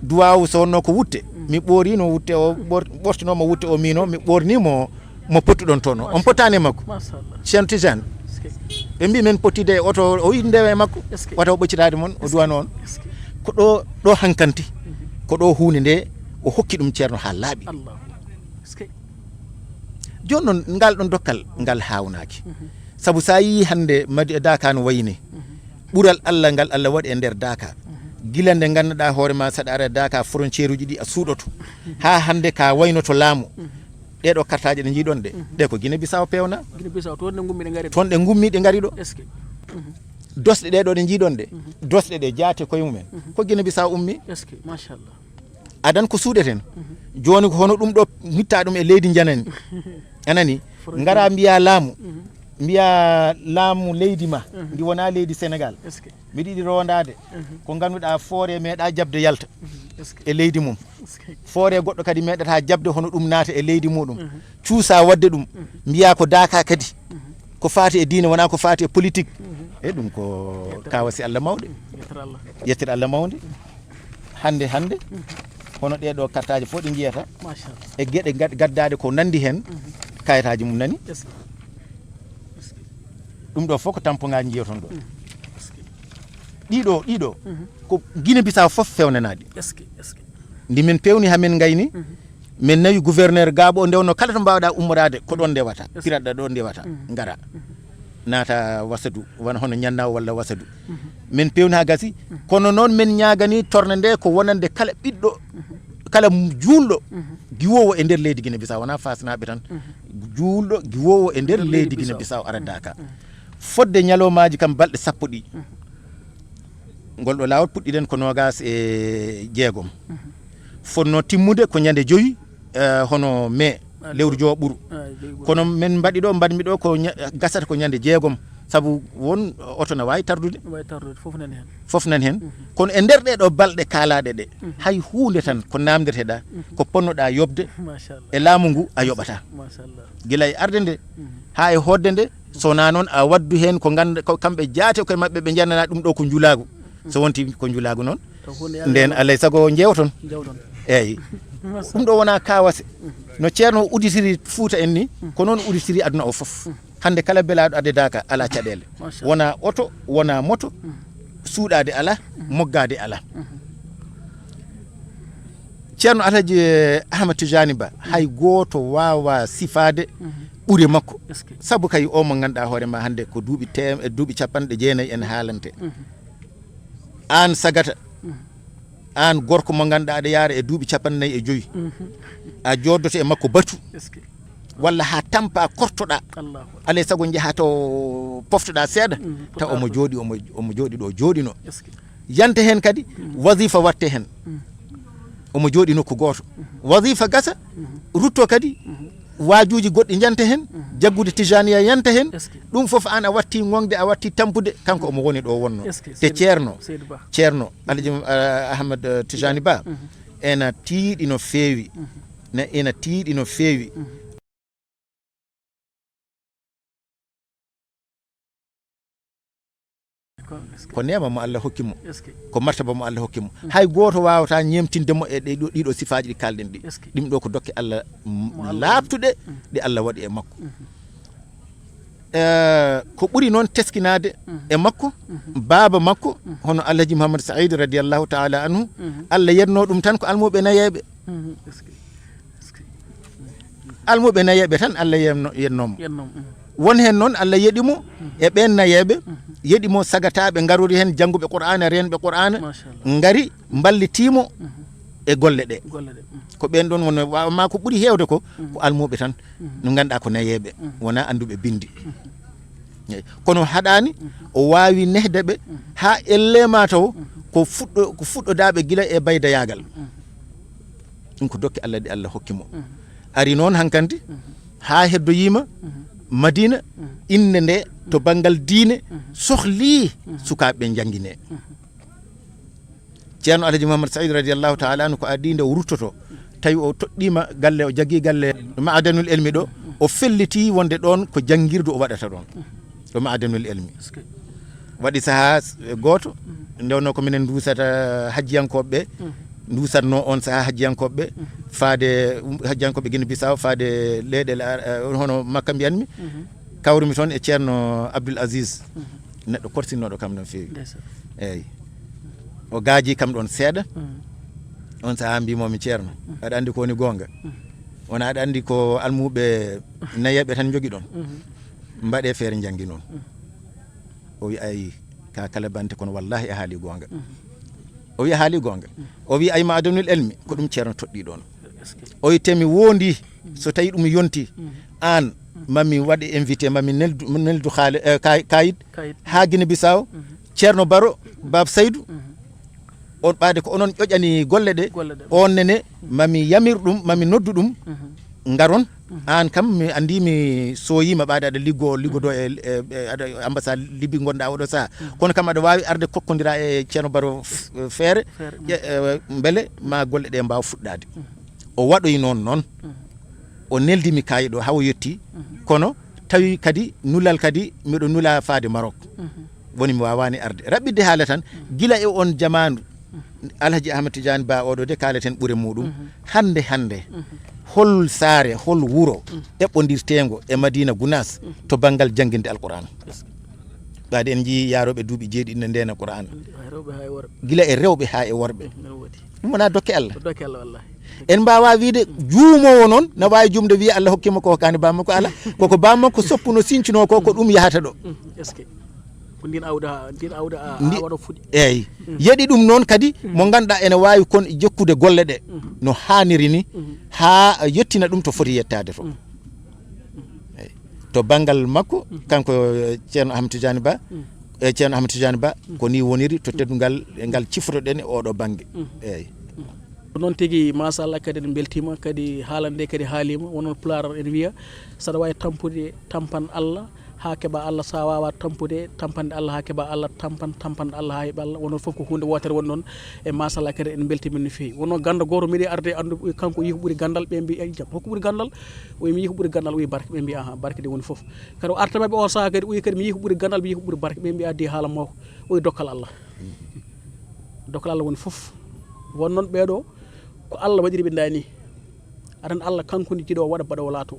Duwaawu so wonno ko wutte, mi ɓoorino wutte o, ɓoor-, ɓoortinooma wutte o, miino mi ɓoornimo mo pottuɗon toon o. On pottaani e makko. Machallah. Ceerno Tijaan. Ɓe mbi men pottide e oto, o yiɗi ndewa e makko. Wata o ɓoccitaade mon, o duwano on. Ko ɗo, ɗo hankanti, ko ɗo huunde nde o hokki ɗum ceerno haa laaɓi. Jooni noon, ngal ɗon dokkal, ngal haawnaaki. Sabu so a yii hannde Madi-, Daaka no wayi ni, Ɓural Allah ngal Allah waɗi e nder Daaka. Gila nde ngannduɗaa hoore ma, saɗa ara Daaka, frontière uji ɗi a suuɗoto. Haa hannde ka waynoto laamu. Ɗee ɗoo kartaaje ɗe njiiɗon ɗe, ɗe ko Guinée Bissau pewna. Guinée Bissau, toon ɗe ngummi ɗe ngari ɗo. Toon ɗe ngummi ɗe ngari ɗo. Est-ce que? Dosɗe ɗee ɗoo ɗe njiiɗon ɗe, dosɗe ɗe jaate koye mumen. Ko Guinée Bissau ummi. Est-ce que? Machallah. Adan ko suuɗeten. Jooni ko hono ɗum ɗo, mitta ɗum e leydi njanani. Anani? Ngara mbiya laamu. Mbiya laamu leydi ma. Ndi wona leydi Sénégal. Est-ce que? Mbiɗa yiɗi rondaade. Ko ngannduɗaa foore meeɗa jaɓde yalta. Est-ce que? E leydi mum. Est-ce que? Foore goɗɗo kadi meeɗata jaɓde hono ɗum naata e leydi muɗum. Cuusa waɗde ɗum. Mbiya ko Daaka kadi. Ko faati e diine, wona ko faati e politique. E ɗum ko kawasi Allah mawɗe. Yettere Allah. Yettere Allah mawde. Hannde, hannde, hono ɗee ɗoo kartaaji fof ɗi njiyata. Machallah. E geɗe gad-, gaddaɗe ko nanndi heen, kayitaaji mum nani. Est-ce que? Ɗum ɗo fof ko tampongaji njiyoton ɗo. Ɗiɗo, ɗiɗo, ko Guinée Bissau fof fewnanaɗi. Est-ce que? Est-ce que? Ndi min pewni ha min ngayni, min nawi gouverneur Gabo, o ndewno kala to mbawɗa ummorade, ko ɗon ndewata, piratɗa ɗo ndewata, ngara. Naata Wasadu, wona hono Ñannaw walla Wasadu. Min pewni ha gasi, kono noon min ñaagani tornde nde ko wonande kala ɓiɗɗo, kala juulɗo, giwowo e nder leydi Guinée Bissau, wona Fasnaɓe tan. Juulɗo, giwowo e nder leydi Guinée Bissau ara Daaka. Fodde ñalawmaaji kam balɗe sappo ɗi. Ngol ɗo laawol puɗɗiɗen ko noogaas e jeegom. Fotno timmude ko ñande jowi, eh, hono mai, lewru jowo ɓuru. Kono min mbaɗi ɗo, mbaɗmi ɗo ko ña-, gasata ko ñande jeegom. Sabu won oto na waawi tardude. Waawi tardude, fof nani heen. Fof nani heen. Kono e nder ɗee ɗoo balɗe kaalaaɗe ɗe, hay huunde tan ko naamndeteɗaa, ko ponnoɗaa yoɓde Machallah. E laamu ngu a yoɓataa. Machallah. Gila e arde nde, haa e hoɗde nde, so wonaa noon a waddu heen ko nganndu-, ko kamɓe jaate koye maɓɓe ɓe njannanaa ɗum ɗo ko njulaagu. So wonti ko njulaagu noon, ndeen alay sago njeewton. Eeyi. Ɗum ɗo wonaa kaawase. No Ceerno uditiri Fuuta en ni, ko noon uditiri aduna o fof. Hannde kala belaaɗo addedaaka alaa caɗeele. Machallah. Wonaa oto, wonaa moto, suuɗaade alaa, moggaade alaa. Ceerno Alhaji, eh, Ahmad Tijani Ba, hay gooto waawaa sifaade ɓure makko. Est-ce que? Sabu kay o mo ngannduɗaa hoore ma hannde ko duuɓi tem-, duuɓi capanɗe jeenayi en haalante. Aan sagata, aan gorko mo ngannduɗaa aɗa yaara e duuɓi capanɗe nayi e joyi. A jooɗdoto e makko batu. Est-ce que? Walla haa tampa kortoɗaa. Allahu Akbar. Alay sago njaha to poftoɗaa seeɗa, taw omo jooɗi, omo, omo jooɗi ɗo jooɗino. Est-ce que? Yante heen kadi, wasifa watte heen. Omo jooɗi nokku gooto. Wasifa gasa, rutto kadi, waajuuji goɗɗi njante heen, jaggude tijaniya yanta heen. Est-ce que? Ɗum fof aan a watti ŋoŋde, a watti tampude, kanko omo woni ɗo wonno. Est-ce que? Te Seydi, Ceerno, Seydi Ba. Ceerno, Alhaji, eh, Ahmad, eh, Tijani Ba, ena tiiɗi no feewi. Ne, ena tiiɗi no feewi. Ko neema mo Allah hokki mo. Est-ce que? Ko martaba mo Allah hokki mo. Hay gooto waawata ñeemtinde mo e ɗiɗo, ɗiɗo sifaaji ɗi kaalɗen ɗi. Est-ce que? Ɗum ɗo ko dokke Allah, m-, mo Allah laaɓtuɗe, ɗe Allah waɗi e makko. Eh, ko ɓuri noon teskinaade e makko, baaba makko, hono Alhaji Mouhammad Saïd radiyallahu ta'ala anhu, Allah yetno ɗum tan ko almuɓe nayeeɓe. Est-ce que? Est-ce que? Almuɓe nayeeɓe tan Allah yetno, yetno mo. Yetno mo. Won heen noon Allah yeɗi mo e ɓeen nayeeɓe, yeɗi mo sagataaɓe ngarori heen jannguɓe Qur'aana, reenɓe Qur'aana, Machallah. Ngari mballiti mo e golle ɗe. Golle ɗe. Ko ɓeen ɗoon won, wa-, ma ko ɓuri heewde ko, ko almuɓe tan, no ngannduɗaa ko nayeeɓe, wonaa annduɓe binndi. Eey. Kono haɗaani, o waawi nehde ɓe haa elle ma taw ko fuɗɗo-, ko fuɗɗodaaɓe gila e baydayaagal. Ɗum ko dokke Allah ɗe Allah hokki mo. Ari noon hankandi, haa heddoyiima Madina, innde nde to banngal diine sohlii sukaaɓe ɓe njannginee. Ceerno Alhaji Mouhammad Saïd radiyallahu ta'ala anhu ko adii nde o ruttoto, tawi o toɗɗiima galle, o jaggi galle Ma'adanul Elmi ɗo, o felliti wonde ɗoon ko janngirdu o waɗata ɗoon. Ɗo Ma'adanul Elmi. Est-ce que? Waɗi sahaa s-, gooto, nde wonno ko minen nduusata hajjiyankooɓe ɓe, nduusatno on sahaa hajjiyankooɓe ɓe, faade, um, hajjiyankooɓe Guinée Bissau, faade leyɗeele ar-, eh, hono Makka mbiyanmi, kawrumi toon e Ceerno Abdoul Aziz. Neɗɗo korsinnooɗo kam ɗoon feewi. Ndeysaan. Eeyi. O gaaji kam ɗoon seeɗa. On sahaa mbimo mi, "Ceerno, aɗa anndi ko woni goonga? Wona aɗa anndi ko almuɓe nayeeɓe tan njogi ɗoon? Mbaɗe feere njanngi noon." O wi, "Ayi, Ka kala bante, kono wallahi a haali goonga. O wi a haali goonga. O wi ay maadanul elmi, ko ɗum ceerno toɗɗi ɗoon. O wi temi wondi, so tawi ɗum yonti, aan mami waɗe invité, mami neldu, neldu haale, eh, kay-, kayit, haa Gine Bisaw, ceerno Baro, Bab Saydu, on ɓaade ko onon ƴoƴani golle ɗe, on nene, mami yamir ɗum, mami noddu ɗum, ngaron. Aan kam, mi anndi mi sooyiima ɓaade aɗa liggo-, liggodoo e, e, e, aɗa ambassade Libi ngonɗaa oɗo sahaa. Kono kam aɗa waawi arde kokkondiraa e ceerno Baro f-, feere, ƴe-, e, mbele ma golle ɗe mbaawa fuɗɗaade. O waɗoyi noon noon. O neldimi kayit o haa o yetti. Kono tawi kadi nulal kadi miɗo nula faade Maroc. Woni mi waawaani arde. Raɓɓiɗde haala tan, gila e on jamaanu, Alhaji Ahmad Tidiane Ba oɗo de kaaleten ɓure muɗum. Hannde, hannde, hol saare, hol wuro eɓɓondirteengo e Madina Gunaas to banngal jannginde Alquraan? Ɓaade en njiyii yaarooɓe duuɓi jeeɗiɗi ne ndeena Quraan. Gila e rewɓe haa e worɓe. Ɗum wonaa dokke Allah. Ko dokke Allah, wallahi. En mbaawaa wiyde juumoowo noon na waawi juumde wiya Allah hokkii mo ko hokkaani bammakko, alaa. Koko bammakko soppuno sincuno ko, ko ɗum yahata ɗo. Est-ce que ko ndin awda, ndin awda a, ndi-, a waɗa fuɗi? Eeyi. Yeɗi ɗum noon kadi, mo ngannduɗaa ene waawi kon jokkude golle ɗe no haaniri ni, haa yettina ɗum to foti yettaade to. Eeyi. To banngal makko, kanko, eh, ceerno Ahmad Tidiane Ba, eh, ceerno Ahmad Tidiane Ba, ko ni woniri to teddungal ngal cifroɗen e oɗo bannge. Eeyi. Ko noon tigi, machallah, kadi en mbeltiima, kadi haala nde kadi haaliima, wonon Pulaar en wiya, saɗa waawi tampude, tampan Allah haa keɓa Allah, sa waawa tampude, tampanɗe Allah haa keɓa Allah, tampan, tampanɗe Allah haa heɓa Allah. Wonon fof ko huunde wootere woni noon. E machallah, kadi en mbeltiima no feewi. Wono ganndo gooto, miɗo arde anndu, kanko o yii ko ɓuri ganndal, ɓe mbi, "Ay, jam, hokko ɓuri ganndal?" O wi, "Mi yii ko ɓuri ganndal." O wi, "Barke." Ɓe mbi, "Aha, barke de woni fof." Kadi o arta maɓɓe o saha kadi, o wi kadi, "Mi yii ko ɓuri ganndal, mi yii ko ɓuri barke." Ɓe mbi, "Addi haala mawko." O wi, "Dokkal Allah." Dokkal Allah woni fof. Won noon ɓeeɗo ko Allah waɗiri ɓe ndaa ni. Aɗa anndi Allah kanko ne jiɗo waɗa baɗa o laato.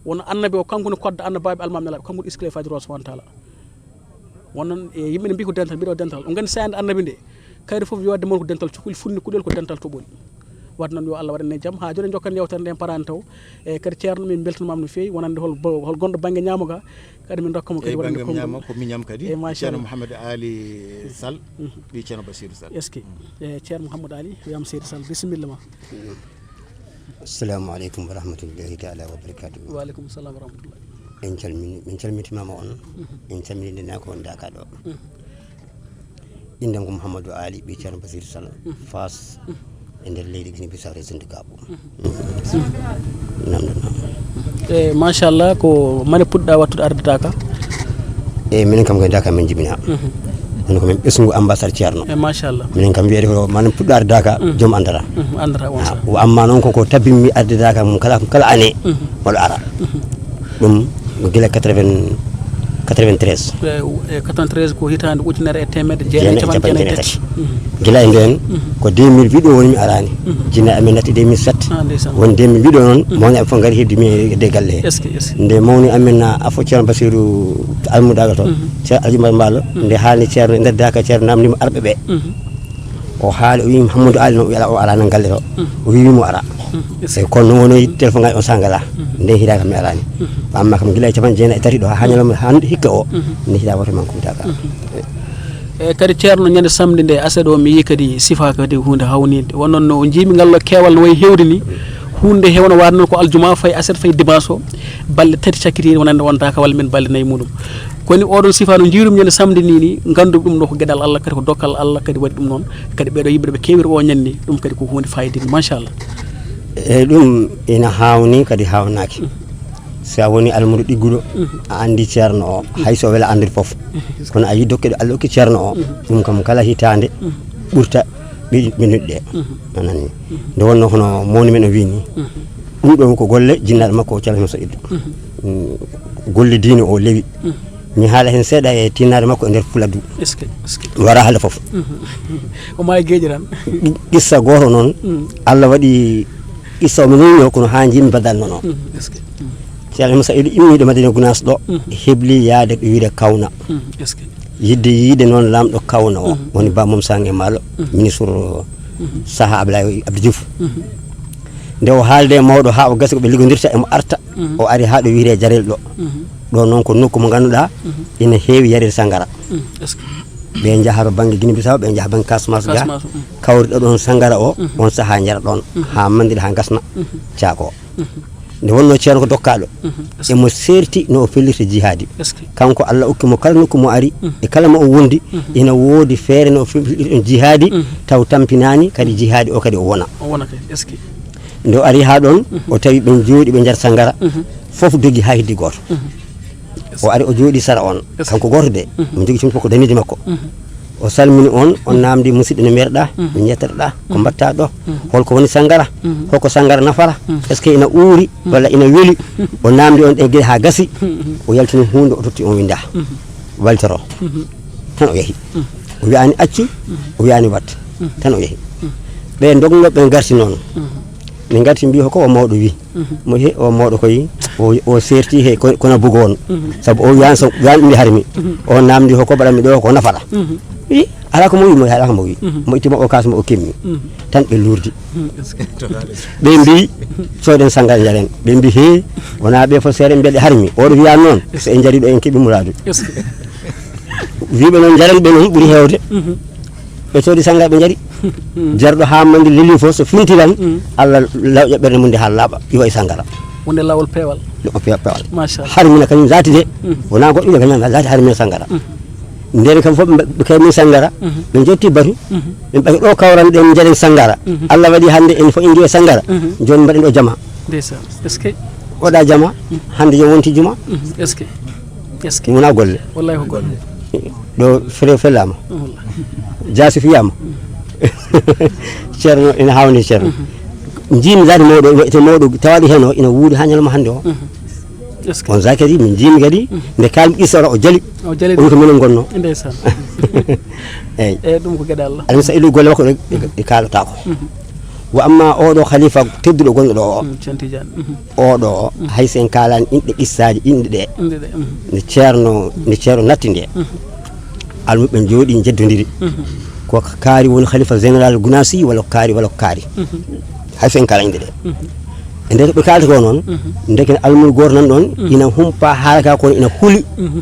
Won annabi o kanko ne kodda annabaaɓe almaami nelaaɓe, kanko ne iskile fajiri o subhanahu wa taala. Won noon e yimɓe ne mbi ko dental, mbiɗo dental. On nganndi sayande annabi nde, kayre fof yowade mon ko dental cukuli funni kuɗel ko dental toɓoli. Wadde noon yo Allah waɗan en jam. Haa jooni en jokkan yewtere nde en paraani taw. E kadi ceerno min mbeltanmaama no feewi, wonande hol bo-, hol gonɗo bannge ñaamo ga, kadi min ndokkamo kadi. Eyi, waɗande bannge konngol. Ñaamo ko miñam kadi. Eyi, machallah. Ceerno Mouhamadou Ali Sall, ɓii ceerno Bassirou Sall. Est-ce que? E ceerno Mouhamadou Ali, wiyam Seydi Sall, bisimilla ma. Assalamu aleykum wa rahmatullahi taala wa barakatuh. Wa aleykum salam wa rahmatullah. En calmini, min calmintimaama on. En calmini ndendaangal ko on daaka ɗo. Innde am ko Mouhamadou Ali, ɓii ceerno Bassirou Sall, Faas, e nder leydi Guinée Bissau, région de Gabou. Namdo, nam. E machallah, ko mane puɗɗa wattude arde daaka? E minen kam ko daaka min jibina. Kono ko min ɓesngu ambassade ceerno. E machallah. Minen kam wiyede ko mane puɗɗa arde daaka, joom andata. Andata on. Ah, sa. Wa amma noon ko, ko tabbinmi arde daaka mum kala, kala année, moɗo ara. Ɗum ko gila quatre-vingts, quatre-vingt-treize. E, e quatre-vingt-treize ko hitaande ujunere e teemedde jeenayi e capanɗe jeenayi e tati. Gila e ndeen, ko deux mille huit ɗo woni mi araani. Jinna amen natti deux mille sept. Ah, ndeysaan. Woni deux mille huit ɗo noon, mawni am fof ngari heddi mi e galle he. Est-ce que, est-ce que? Nde mawni amen na afo ceerno Basiru almudaga to. Ceerno Alhaji Umar Mballo, nde haalni ceerno e nder daaka ceerno namndimo arɓe ɓe. O haali, o wi Mouhamadou Ali noon, o ala, o ala nan galle to. O wi mo ara. E kono noon woni téléphone ngaji on sangala. Nde hiraaka mi arani. Amma kam gila e capanɗe jeenayi e tati ɗo, haa ñalawma hannde hikka o. Nde hiraaka woto man kumtaka. E kadi ceerno, ñande samedi nde aset o mi yii kadi sifa kadi huunde hawnide. Won noon no njiimi ngal no keewal no wayi hewde ni. Huunde nde hewno waade noon ko aljuma, fayi aset, fayi dimanche o. Balɗe tati cakkitiiɗe wonande on daaka walla min balɗe nayi muɗum. Kono oɗon sifa no njiirum ñande samedi ni ni, nganndu ɗum ɗo ko geɗal Allah, kadi ko dokkal Allah, kadi waɗi ɗum noon. Kadi ɓeɗo yimɓe ɓe keewiri o ñande, ɗum kadi ko huunde fayida ni, machallah. Eyi, ɗum ina hawni kadi hawnaaki. So a woni almudo ɗigguɗo, a anndi ceerno o, hay so wela anndude fof. Kono a yi dokkeɗo Allah okki ceerno o, ɗum kam kala hitaande ɓurta ɓe, ɓe nuɗɗe. A nani? Nde wonno hono mawni men o wi ni, ɗum ɗo ko golle jinnaaɗo makko o Ceerno Moussa Iddu. Mm, golle diine o lewi. Mi haala heen seeɗa e tinnaare makko e nder Fuladu. Est-ce que, est-ce que? Wara haalde fof. O maayi geeƴe tan. Qissa gooto noon, Allah waɗi qissa o mi nani o, kono haa njiimi badal noon o. Est-ce que? Ceerno Moussa Iddu immiiɗo Madina Gunaas ɗo, hebli yaade ɗo wiyde Kawna. Est-ce que? Yidde yiide noon laamɗo Kawna o, woni Ba Mom Sang e Maalo, ministre saha Ablaye Abdou Diouf. Nde o haalde e mawɗo haa o gasi ko ɓe liggondirta, emo arta, o ari haa ɗo wiyetee Jarel ɗo. Ɗo noon ko nokku mo ngannduɗaa ina heewi yareede sangara. Est-ce que? Ɓe njaha to bannge Guinée Bissau, ɓe njaha bannge Casamance ga. Casamance, mm. Kawriɗo ɗon sangara o, mhm, on saha njara ɗon, mhm, ha mandira ha gasna, mhm, caako. Mhm. Nde wonno ceerno ko dokkaaɗo, mhm, est-ce que, emo seerti no o fellirta jihaadi. Est-ce que? Kanko Allah okki mo kala nokku mo ari, mhm, e kala mo o wondi, mhm, ina woodi feere no o fellirta ɗon jihaadi, mhm, taw tampinaani kadi jihaadi o kadi o wona. O wona kadi, est-ce que? Nde o ari ha ɗon, mhm, o tawi ɓen jooɗi ɓe njara sangara, mhm, fof dogi ha heddi gooto. Mhm. O ari o jooɗi sara on. Est-ce que? Kanko gooto de, mhm, mo jogi cumto ko daneeji makko. Mhm. O salmini on, o, mhm, namdi musidɗo no mbiyeɗa, mhm, no njettoɗa, ko, mhm, mbatta ɗo? Mhm. Holko woni sangara? Mhm. Hoko sangara nafara? Mhm. Est-ce que ina uuri, mhm, walla ina weli? Mhm. O namdi on ɗe geɗe ha gasi, mhm, o yaltini hunde, o totti on winda. Mhm. Waltoro. Mhm. Tan o yahi. Mhm. O wi'ani accu, mhm, o wi'ani wat. Mhm. Tan o yahi. Mhm. Ɓe dogno ɓe garti noon. Mhm. Min ngarti mbi hoko o mawɗo wi. Mhm. Mo he o mawɗo koy, o, o serti he ko-, kono bugo on. Mhm. Sabu o wiyan so, wiyan ɗum harmi. Mhm. O namdi hoko mbaɗa mi ɗo ko nafata. Mhm. Wi, ala ko mo wi, mo ala ko mo wi. Mhm. Mo itti mo o kas mo o kimmi. Mhm. Tan ɓe lurdi. Mhm. Ɓe mbi, soɗen sangara njaren. Ɓe mbi he, wona ɓe fo seere mbiyaɗe harmi. Oɗo wiya noon, so en jari ɗo en keɓi muradu. Est-ce que? Wiɓe noon njaren ɓe noon ɓuri hewde. Mhm. Ɓe coodi sanga ɓe njari. Jarɗo ha mandi leli fof so fintiran, mm, Allah law ƴoɓɓere mum nde ha laaɓa, iwa e sangara. Wonde laawol peewal. Ɗum o peewa peewal. Machallah. Harmina kañum zaati de, mm, wona goɗɗo ɓe kañum zaati harmina sangara. Mm. Nden kam fof ɓe, ɓe kay min sangara, mhm, ɓe jotti batu, mhm, ɓe mbaɗi ɗo kawran ɗen njaren sangara. Mhm. Allah waɗi hande en fof en ngiwa sangara. Mhm. Joni mbaɗen ɗo jama. Ndeysaan. Est-ce que? Oɗa jama, mhm, hande yo wonti juma. Mhm. Est-ce que? Est-ce que? Wona golle. Wallahi ko golle. Ɗo fere felama. Wallahi. Jasi fiyama. Ceerno ina hawni ceerno. Mhm. Jimi zati mawɗo, wayte mawɗo tawaɗi hen o ina wuuri ha ñalawma hande o. Mhm. Est-ce que? On zakari min jimi kadi, mhm, nde kalmi qissa o jali. O jali. O wi ko minen gonno. Ndeysaan. Eyyi. Eyyi, ɗum ko geɗal. Almi sa ilu golle makko ɗe, ɗe, ɗe kalatako. Mhm. Wa amma oɗo khalifa tedduɗo gonɗo ɗo o. Mm, Ceerno Tidiane. Mhm. Oɗo o, mhm, hay so en kalani inɗe qissaaji inɗe ɗe. Inɗe ɗe, mhm. Nde ceerno, nde ceerno natti nde. Mhm. Almuɓe jooɗi njeddodiri. Mhm. Ko kaari woni khalifa général Gounass walla ko kaari, walla ko kaari. Mhm. Hay so en kalani inɗe ɗe. Mhm. E nder ko ɓe kalata ko noon, mhm, ndeke almul gooto nan ɗon, mhm, ina humpa haala ka kono ina huli, mhm,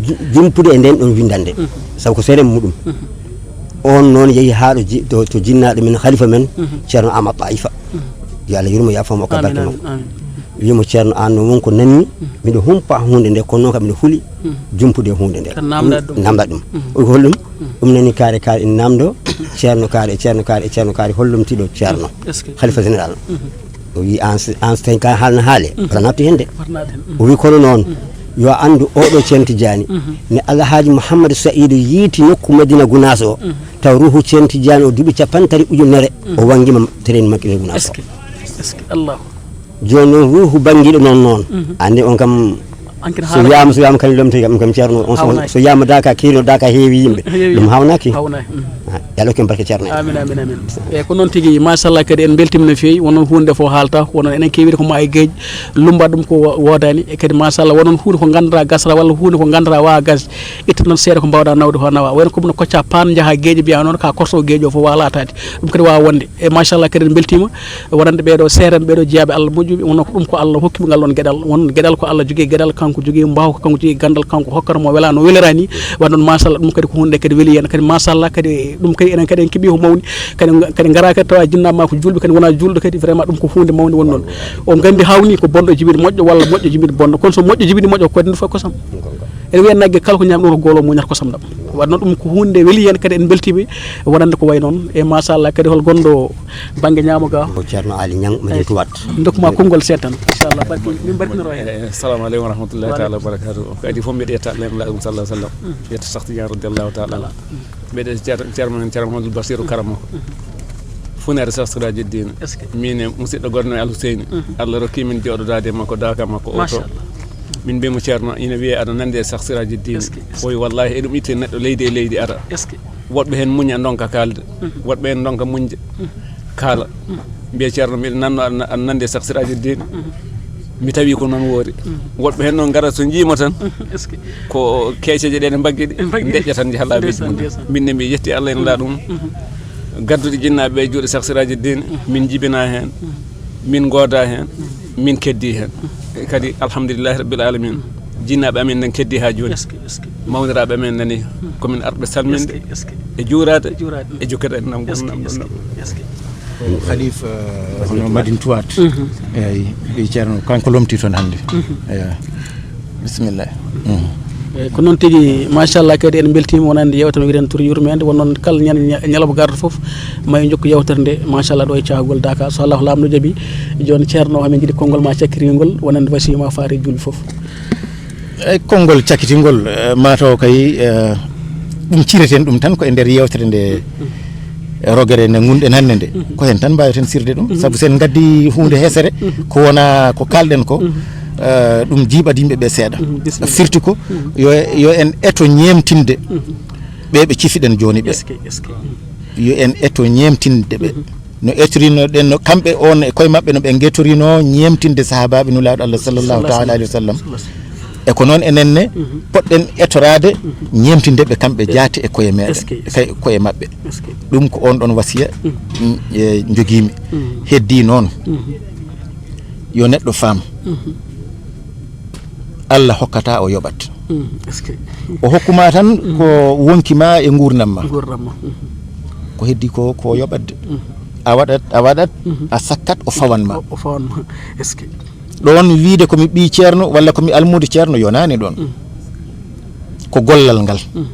ju-, jumpude e nden ɗon windande. Mhm. Sabu ko seere muɗum. Mhm. On noon yehi haa ɗo ji-, to, to jinnaaɗo men, khalifa men, mhm, Ceerno Amat Taifa. Mhm. Yo Allah yurmo, yaafo mo, ka barke makko. Amin, amin. Wiimo, Ceerno, an noon won ko nanmi, mhm, miɗo humpa huunde nde, kono noon kam miɗo huli, mhm, jumpude huunde nde. Kan namda ɗum. Namda ɗum. Mhm. O wi ko holɗum? Mhm. Ɗum nani kaari, kaari ina namdo, mhm, Ceerno kaari, e Ceerno kaari, e Ceerno kaari, hollum tiɗo Ceerno. Mhm. Est-ce que? Khalifa général. Mhm. O wi, an s-, an so tawi ka haalna haale, mhm, wata nattu hen de. Wata nattu hen. Mhm. O wi, kono noon, mhm, yo anndu oɗo Ceerno Tijaani, mhm, ne Alhaaji Mouhamadou Saïdou yiiti nokku Madina Gounass o, mhm, taw ruuhu Ceerno Tijaani o duuɓi capanɗe tati ujunere, mhm, o wangima terrain makko e Gounass o. Est-ce que? Est-ce que? Allahu. Jooni noon ruuhu banngiiɗo noon noon. Mhm. Anndi on kam, so wiyaama, so wiyaama kañum lomti kam, kam Ceerno on, so, hawnaaki, so wiyaama daka kiirno, daka heewi yimɓe. Heewi. Ɗum hawnaaki. Hawnaaki. Mhm. Ah, yo Allah hokku en barke Ceerno en. Amin, amin, amin. E ko noon tigi, machallah, kadi en mbeltima no feewi, won noon huunde fof haalta, won noon enen keewiri ko ma e geej, lumba ɗum ko wo-, woodani, e kadi machallah, won noon huunde ko ngannduɗaa gasata walla huunde ko ngannduɗaa wawa gas, itta noon seeɗa ko mbawɗa nawde ho nawa. Wayno ko mino kocca paan njaha geeƴe mbiya noon ka korso geeƴo fof wawa laataade. Ɗum kadi wawa wonde. E machallah kadi en mbeltima wonande ɓeeɗo seerenɓe ɓeeɗo jeeyaɓe Allah moƴƴuɓe, wonno ko ɗum ko Allah hokki ɓe ngal ɗon geɗal. Won geɗal ko Allah jogui geɗal, kanko jogui mbawka, kanko jogui gandal, kanko hokkata mo wela no welira ni. Wadde noon machallah ɗum kadi ko hunde kadi weeli hen kadi machallah kadi ɗum kadi enen kadi en keeɓi ko mawni. Kadi, kadi gara kadi tawa jinnaɓe ma ko julɓe kadi wona julɗo kadi vraiment ɗum ko hunde mawde woni noon. On gandi hawni ko bonɗo jibini moƴƴo walla moƴƴo jibini bonɗo. Kono so moƴƴo jibini moƴƴo ko kadi fof kosam. Ene wiya nagge kala ko ñaami ɗum ko golo muñata kosam ɗam. Wadde noon ɗum ko hunde weeli hen kadi en beltiɓe wonande ko way noon. E machallah kadi hol gonɗo banggue ñaamo ga? Ko Ceerno Ali Ñang, Madina Tuwaat. Dokkuma konngol seeɗa tan, inchallah. Barki-, min barkinoro hen. Eh, assalamu aleykum wa rahmatullahi taala wa barakatuh. Ko adi fof mbiɗa yetta Allah en laaɗum sallallahu alaihi wa sallam. Mm. Yetta Cheikh Tidiane radiallahu taala anhu. Mm. Mbiɗa yetta Ceerno, Ceerno men Ceerno Mouhamadoul Bassirou Karama ko. Mm. Funere Cheikh Sirajuddin. Est-ce que? Min e musidɗo goɗɗo no Al Huseyni. Mm. Allah rokki min jooɗodaade e makko, daaka makko o to. Machallah. Min mbiyamo Ceerno, ina wiye aɗa nandi e Cheikh Sirajuddin. Est-ce que? O wi wallahi eɗum itte neɗɗo leydi e leydi ara. Est-ce que? Woɗɓe heen muña ndonka kaalde, mhm, woɗɓe heen ndonka muñde, mhm, kaala. Mhm. Mbiya Ceerno, mbiɗa nanno aɗa, aɗa nanndi e Seex Siraaji Diin. Mhm. Mi tawi ko noon woori. Mhm. Woɗɓe heen noon ngara so njiima tan, mhm, est-ce que? Ko keeceeje ɗe ne mbaggi ɗi, mbaggi ɗi, ndeƴƴa tan njaha laabi mum. Ndeysaan, ndeysaan. Min ne mi yetti Allah en laa ɗum. Mhm. Gaddude jinnaaɓe e juuɗe Seex Siraaji Diin, mhm, min njibinaa heen, mhm, min ngoodaa heen, mhm, min keddii heen. Mhm. Kadi alhamdulillahi rabbil aalamiin. Mhm. Jinnaaɓe amen nan keddi haa jooni. Est-ce que, est-ce que. Mawniraaɓe amen nani, ko min arɓe salminde, est-ce que, est-ce que. E juuraade, e juuraade, e jokkere en nam. Est-ce que, nam, est-ce que, nam. Est-ce que. Khalifa, euh, hono Madine Touat. Mhm. Eyi, ɓii Ceerno, kanko lomti toon hannde. Mhm. Eyi. Bisimilla. Mhm. Eyi, ko noon tigi, machallah, kadi en mbeltiima wonande yewtere men, wiɗen tur yurmeende, won noon kala ñan-, ña-, ñalawma garɗo fof, ma en njokku yewtere nde, machallah, ɗo e cahagol Daaka. So Allah laamɗo jaɓi, jooni Ceerno, hamin njiɗi konngol ma cakkiringol, wonande wasiya ma faati e julɓe fof. Eyi, konngol cakkitingol, eh, mataw kay, eh, ɗum cireten ɗum tan ko e nder yewtere nde, eh, rogere nde ngunɗen hannde nde. Mhm. Ko heen tan mbaaweten sirde ɗum. Mhm. Sabu so en ngaddi huunde hesere, mhm, ko wona ko kaalɗen ko, mhm, eh, ɗum jiiɓat yimɓe ɓe seeɗa. Mhm, bisimilla. Firti ko, mhm, yo, yo en eto ñeemtinde, mhm, ɓe ɓe cifiɗen jooni ɓe. Est-ce que, est-ce que. Yo en eto ñeemtinde ɓe. Mhm. No etorinoɗen, no kamɓe on e koye maɓɓe no ɓe getorino ñeemtinde sahaabaaɓe Nulaaɗo Allah sallallahu taala alayhi wa sallam. E ko noon enen ne, mhm, poɗɗen etoraade, mhm, ñeemtinde ɓe kamɓe, e-, jaati e koye meɗen, est-ce que, e kay-, koye maɓɓe. Est-ce que. Ɗum ko on ɗon wasiya, mhm, mm, e njogiimi. Mhm. Heddii noon, mhm, yo neɗɗo faam. Mhm. Allah hokkata, o yoɓat. Mm, est-ce que. O hokkuma tan, mm, ko wonki ma e nguurndam ma. Nguurndam ma. Mm. Ko heddi ko, ko yoɓatde. Mm. A waɗat, a waɗat, mm, a sakkat, o fawan ma. O, o fawan ma. Est-ce que. Ɗoon wiide ko mi ɓii Ceerno walla ko mi almuudo Ceerno, yonaani ɗoon. Mm. Ko gollal ngal. Mm.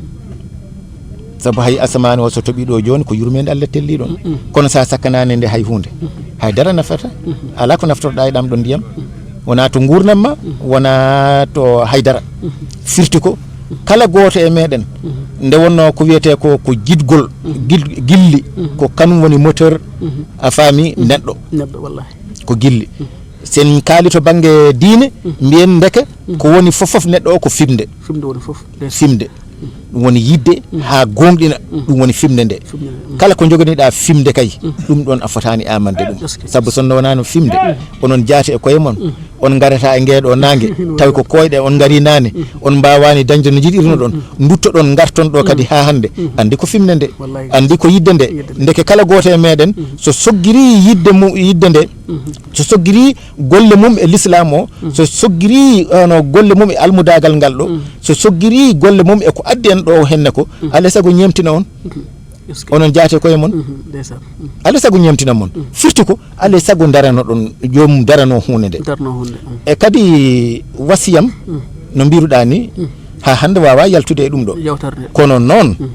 Sabu hay asamaani o so toɓii ɗo jooni, ko yurmeende Allah tellii ɗoon. Mm-mm. Kono so a sakkanaani nde hay huunde, mm-mm, hay dara nafata. Mm-mm. Alaa ko naftorɗaa e ɗam ɗon ndiyam. Mm-mm. Wonaa to nguurndam ma, mm-mm, wonaa to hay dara. Mm-mm. Firti ko, mm-mm, kala gooto e meɗen, mm-mm, nde wonnoo ko wiyetee ko, ko jiɗgol, mm-mm, gil-, gilli, mm-mm, ko kanum woni moteur, mm-mm, a faami, mm-mm, neɗɗo. Neɗɗo, wallahi. Ko gilli. Mm-mm. So en kaali to bannge diine, mm-hmm, mbiyen ndeke, mm-hmm, ko woni fof fof neɗɗo o ko fimde. Fimde woni fof. Fimde. Mm-hmm. Ɗum woni yiɗde, mm-hmm, haa gooŋɗina, mm-hmm, ɗum woni fimde nde. Fimde nde, mm-hmm. Kala ko njoganii-ɗaa fimde kay, mm-hmm, ɗum ɗon a fotaani aamande ɗum. Est-ce que. Sabu so wonaa no fimde, mm-hmm, onon jaati e koye mon, mm-hmm, on ngarata e ngee ɗoo naange, tawi ko kooyɗe on ngarii naane, mm-hmm, on mbaawaani dañde no njiɗirno-ɗon, mm-hmm, ndutto-ɗon ngarton ɗoo kadi, mm-hmm, haa hannde, mm-hmm, anndi ko fimde nde, wallaay, anndi ko yiɗde nde. Yiɗde nde. Ndeke kala gooto e meɗen, mm-hmm, so soggirii yiɗde mu-, yiɗde nde, mhm, so soggirii golle mum e lislaam o, mhm, so soggirii, hono, golle mum e almudaagal ngal ɗo, mhm, so soggirii golle mum e ko addi en ɗo henne ko, mhm, alaa e sago ñeemtina on. Mhm. Est-ce que. Onon jaati e koye mon. Mhm. Ndeysaan. Mhm. Alaa e sago ñeemtina mon. Mhm. Firti ko, alaa e sago darano ɗon, joomum darano huunde nde. Darano huunde, mhm. E kadi wasiyam, mhm, no mbiruɗaa ni, mhm, haa hannde waawaa yaltude e ɗum ɗo. Yewtere nde. Kono noon, mhm,